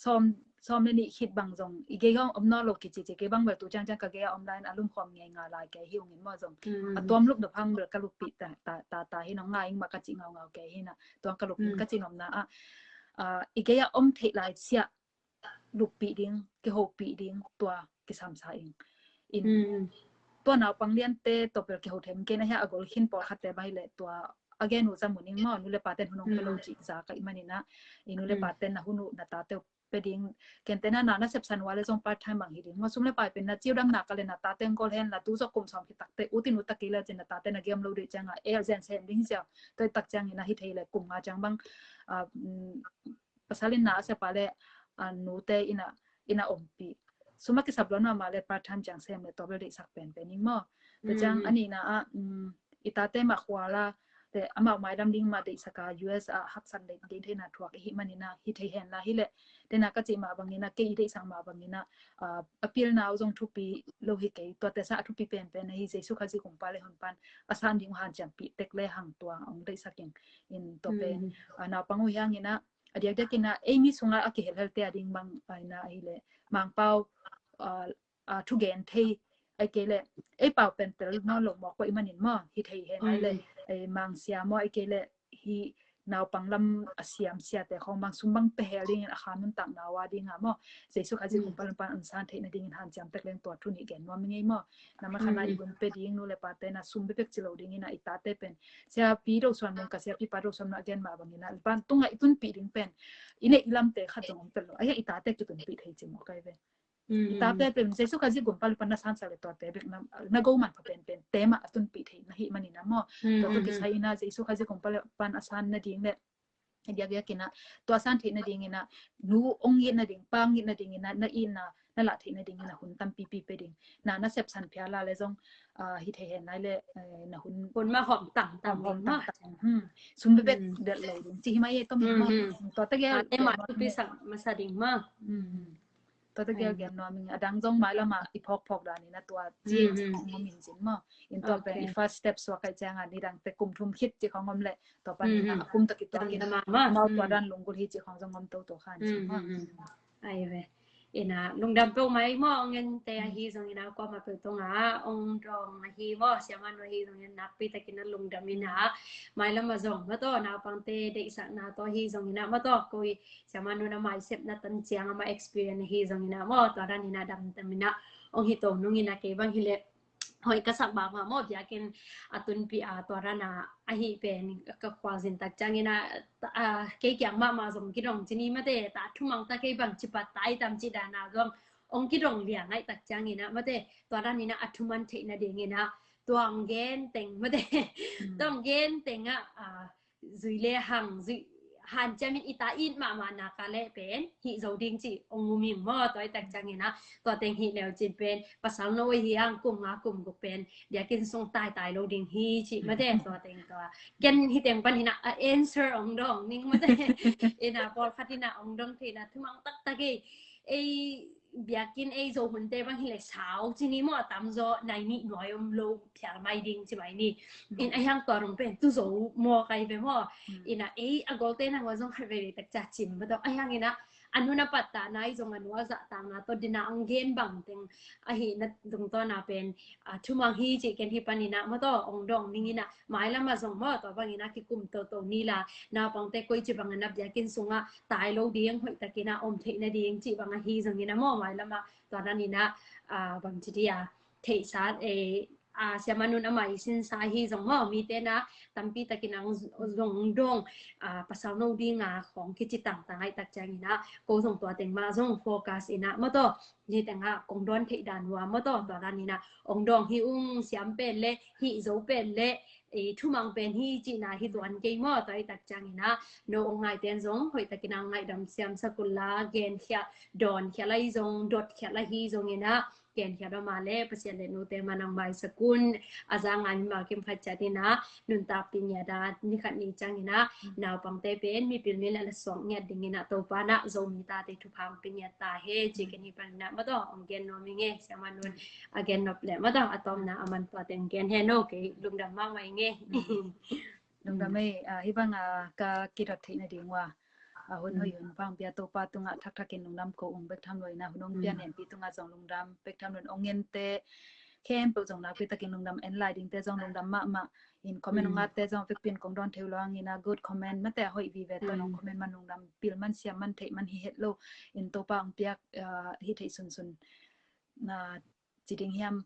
sawm sawm le nih khit bang zong i gei hong om nawn lo kici ci kei bang bel tu ciang ciang ka gei a om lai in a lum khawm ngei nga lai kei hi ung in maw zong a tuam lup na phang bel ka luppih ta ta ta hi nong ngai ing mah ka ci ngau ngau kei hi na tuang ka luppih ka ci ngawmna ah i gei a om theih lai siah luppih ding kihopih ding tua kisamsa ing in tua naupang liante tua pel kiho them ken a hia a gol khin pawlkhatte bai le tua a gen uh za muning maw nu le paten hun ong pe lo cih za ka i manin ah i nu le paten na hun uh na tate uh pe ding kentena na na sepsan ua le zong part time bang hi ding maw sum le pai pen na ciu dam na ka le na tate ong gol hen la tu zok kum sawm hi takte utin utak kei le cin na tate na giam lo dih ciang a el zen sem ding hi sia toi tak ciang in a hi thei le kum nga ciang bang pasal in na a sia pa le a nute ina ina ompih suma kisap lo na ma le part time ciang sem le tawbel deihsak penpen ing maw. Tua ciang a nihna ah i tate mah khuala le amau maidam ding mah deihsak a U S a haksan deih ding theihna thuak i hih manina hi thei hen la hi le tena ka cih mah bangina kei i deihsak mah bangina a pilna uh zong thupi lo hi kei tuate sa a thupi penpen ahi Jesu Khazih kumpa le honpan a san ding uh hanciampih tek le hang tua ong deihsak in in tua pen naupang uh hiangina a diakdiak ina eimi sunga a kihelhelte a ding bang aina ahi le Mangpau a thugen thei ai kei le ei pau pen tel nawn lo mawk pawh i manin maw hi thei hen ai le ei mangsia maw ai kei le hi naupang lam a siam siate khawng bang sum bang pehel dingin a kha nuntak nau a dinga maw Jesu Khazih kumpa lampan an san theihna dingin hanciam tek leng tua thu nih gen nuam i ngei maw. Na ma khana i hun pe ding nu le pate na sum bepek ci lo dingina i tate pen siapi do suan mong ka siapi pa do suan na gen mah bangina ban tunga i tunpih ding pen i neih i lamte khat zong om tel lo ahi a i tate kitunpih thei ci maw kai ve. I tate pen Jesu Khazih gum pan na sansak le tuate bek na, na go manpha penpen te mah a tunpih theih na hih manin a maw. Tua tawh kisai in a Jesu Khazih gum pan a san nading le diakdiak in a tua san theih nading in a nu ong it nading, pa ong it nading in a na itna na lah theih nading in a hun tampipi pe ding. Na na sepsan phial a le zong hi thei hen lai le na hun hun mah hawm tangtang ding mah. Sum bebek delh lo ding ci hi mai e, tom hi maw. Tua tegel ate mah tupi sak masa ding mah. Tua tegel gen nuam ing. A dang zong mailam ah i phawkphawk dan in a tua ci ing ci khong om in cin maw. In tua pen i first step suak ai ciang a nidang te kum thum khit ci khong om le tua pan in a kum tawh kituak in mau tua dan lunggulh hi ci khong zong om toto khan cin maw. Ai ve. In a lungdam peuhmah ei maw, ong ente ahi zong in a kuamah peuh tungah ong dawng ahi maw, siamanu ahi zong in nakpi takin a lungdam in a mailam ah zong maw tawh naupangte deihsakna tawh ahi zong in a maw tawh koi siamanu na maisepna tan ciang amah experience ahi zong in a maw tua dan in a damdam in a ong hi to nung in a kei bang hi leh hoih ka sak bang mah maw, biakinn a tunpih a tua dan a ahi pen ka khualzin tak ciangin a kei kiang mahmah zong kidong ci ni mate, ta thumang ta kei bang ci pat ta i tam ci dan a zong ong kidong liang ai tak ciangin a mate, tua dan in a a thuman theih nading in a tua ong gen teng mate, tua ong gen teng a zui le hang zui hanciam in i ta it mahmah nak a le pen hih zo ding ci ong um ing maw. Tua i tak ciangin a tua teng hih leu cin pen pasal no hi ang kum nga kum guk pen biakinn sung taitai lo ding hi ci mate. Tua teng tua ken hi teng pan hi na a answer ong dong ning mate. In a pawlkhat in a ong dong thei na thumang taktak ei ei biakinn ei zo hunte bang hi le sau ci ni maw, a tamzaw nai nih nuai om lo phial mai ding ci mai ni. In a hiang tua rong pen tu zo maw kai ve maw. In a ei a golte na ngua zong khat veve tak ca cim ba tawh a hiang in a a nu na pattah nai zong a nu a zahtakna tawh dina ong gen bang teng ahi na dungtawna pen a thumang hi ci ken hi pan in a maw tawh ong dong ning in a mailam ah zong maw tua bang in a kikum toto ni la naupangte koi ci bang in a biakinn sungah tai lo ding hoih takin a om theih nading cih bang ahi zongin a maw mailam ah tua dan in a bang ci dia theihsa a siamanun amah i sinsa ahi zong maw mite na tampi takin a zong dong pasal no ding a khong kici tangtang ai tak ciangin a ko zong tua teng mah zong focus in a maw tawh ni teng a kong dawn theih dan hua maw tawh tua dan in a ong dong hi ung siam pen le hih zo pen le thumang pen hi cihna hi tuan kei maw. Tua i tak ciangin a no ong ngaite zong hoih takin a ngaihdam siam sak un la, genkhia dawnkhia lai zong dotkhia lai hi zongin a genkhia dawma le Pasian le note man ang maisak un. A za ngai mimal kim khat ciat in a nuntakpih ngiat a ni khat ni ciangin a naupangte pen mipil mi le la suak ngiat dingin a Topa na Zomi tate thupha ong pih ngiat ta he ci ken hi pan in a maw tawh ong gen nuam ing e siamanun a gen nop le maw tawh a tawmna a man tua teng gen he no kei lungdam mahmah ing e. Lungdam ei. Hi bang a ka kidot theih nading ua a hun hoih hun pang pia Topa tungah thakthak in lungdam ko ung bek tham lo in a hun ong pia nempi tungah zong lungdam bek tham lo in ong ente khempeuh zong nakpi takin lungdam en lai dingte zong lungdam mahmah in comment ong atte zong vekpi in kong dawn thei uh lo ang in a good comment mate a hoih vive tawh ong comment man lungdam pil man siam man theih man hi het lo in Topa ong piak hi theih sunsun na ci ding hiam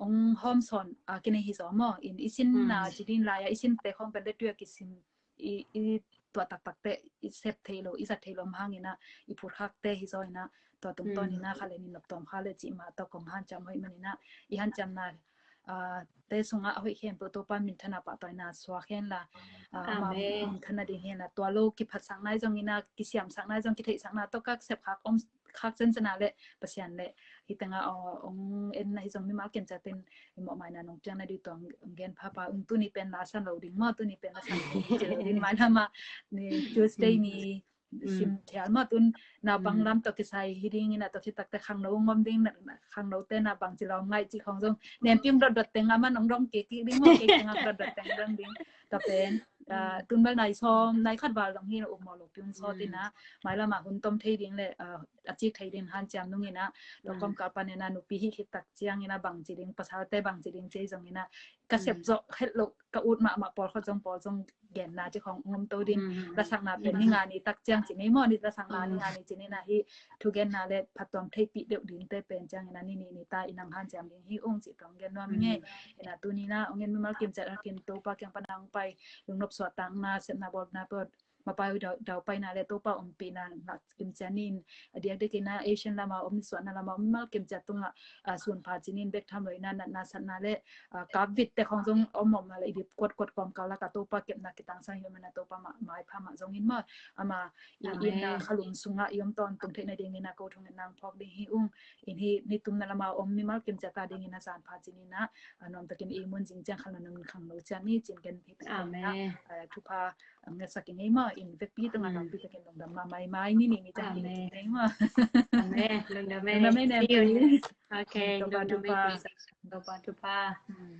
ong hawm sawn a kinei hi zaw maw in i sin na ci ding lai a i sin te khawng pen le tuia kisin i tuah taktak te i sep thei lo i zat thei lo mahang in a i phut khak te hi zaw in a tua tungtawn in a kha le ni nop tawm kha le cih mah tawh kong hanciam hoih man in a i hanciamna te sungah a hoih khempeuh Topa minthana pahtawi na suak hen la amah minthana ding hen la tua lo kiphatsak nai zong in a kisiamsak nai zong kitheihsakna tawh kak sep khak om khak ciancian a le Pasian le hi tengah ong en na hi zong mimal kim ciatin i mawhmaina nong piang na dih tuang gen phapha ung tuni pen la san lo ding maw tuni pen la san lo ding ci lo ding mai lama ni Tuesday ni sim thial maw tun naupang lam tawh kisai hi ding in a tawh khitakte khangno ngom ding khangnote na bang ci lawm ngai ci khong zong nempi ung dotdot teng a man ong dong kik kik ding maw kik teng a dotdot teng dong ding ta pen tun bal nai sawm nai khat val dong hi na um maw lo piun sawt in a mai lama hun tom thei ding le a cik thei ding hanciam nung in a tua kawmkal pan in a nupi hi khit tak ciang in a bang ci ding pasalte bang ci ding ci zong in a ka sep zawh het lo ka ut mahmah pawl khawt zong pawl zong genna ci khong ngom to ding lasakna pen ni nga ni tak ciang ci ni maw ni lasakna ni nga ni ci ni na hi thugenna le phattuam theipih deuh ding te pen ciang in a ni ni ni ta in ang hanciam ding hi ung ci tong gen nuam nge in a tuni na ong en mimal kim cet hakin Topa kiang pan a ong pai lungnop suahtakna sepna bawlna pawt mapai dau, dau paina le Topa ompihna ngah kimciat ni in, a diakdiak in a Asian lama om, nisuahna lama om mimal kimciat tungah, ah, sun pha cinin bek tham lo in a natna satna le, ah, kap vit te khong zong om om na le i dip kuat kuat kawmkal lak a Topa kepna kitangsang hi om in a Topa ma, maipha mah zong in maw, ama i, Amen. in a khalum sungah i om tawntung theihna dingin a ko thong in nang phawk ding hi ung. In hi ni tumna lama om mimal kimciat a dingin a san pha cinin a, a nuamtakin i mun zing ciang khalna namun khang lo ciang ni cin ken hi. Amen. Ah, thupha ang ngetsak i ngei maw, in vekpi tungah Mm. tampi takin lungdam mahmah i mai ni ni ni ciang Amen. Ngei maw. Amen. Lungdam Lungdam eh. eh, See you. Okay, Topa lungdam thupha. eh. Topa thupha. Mm.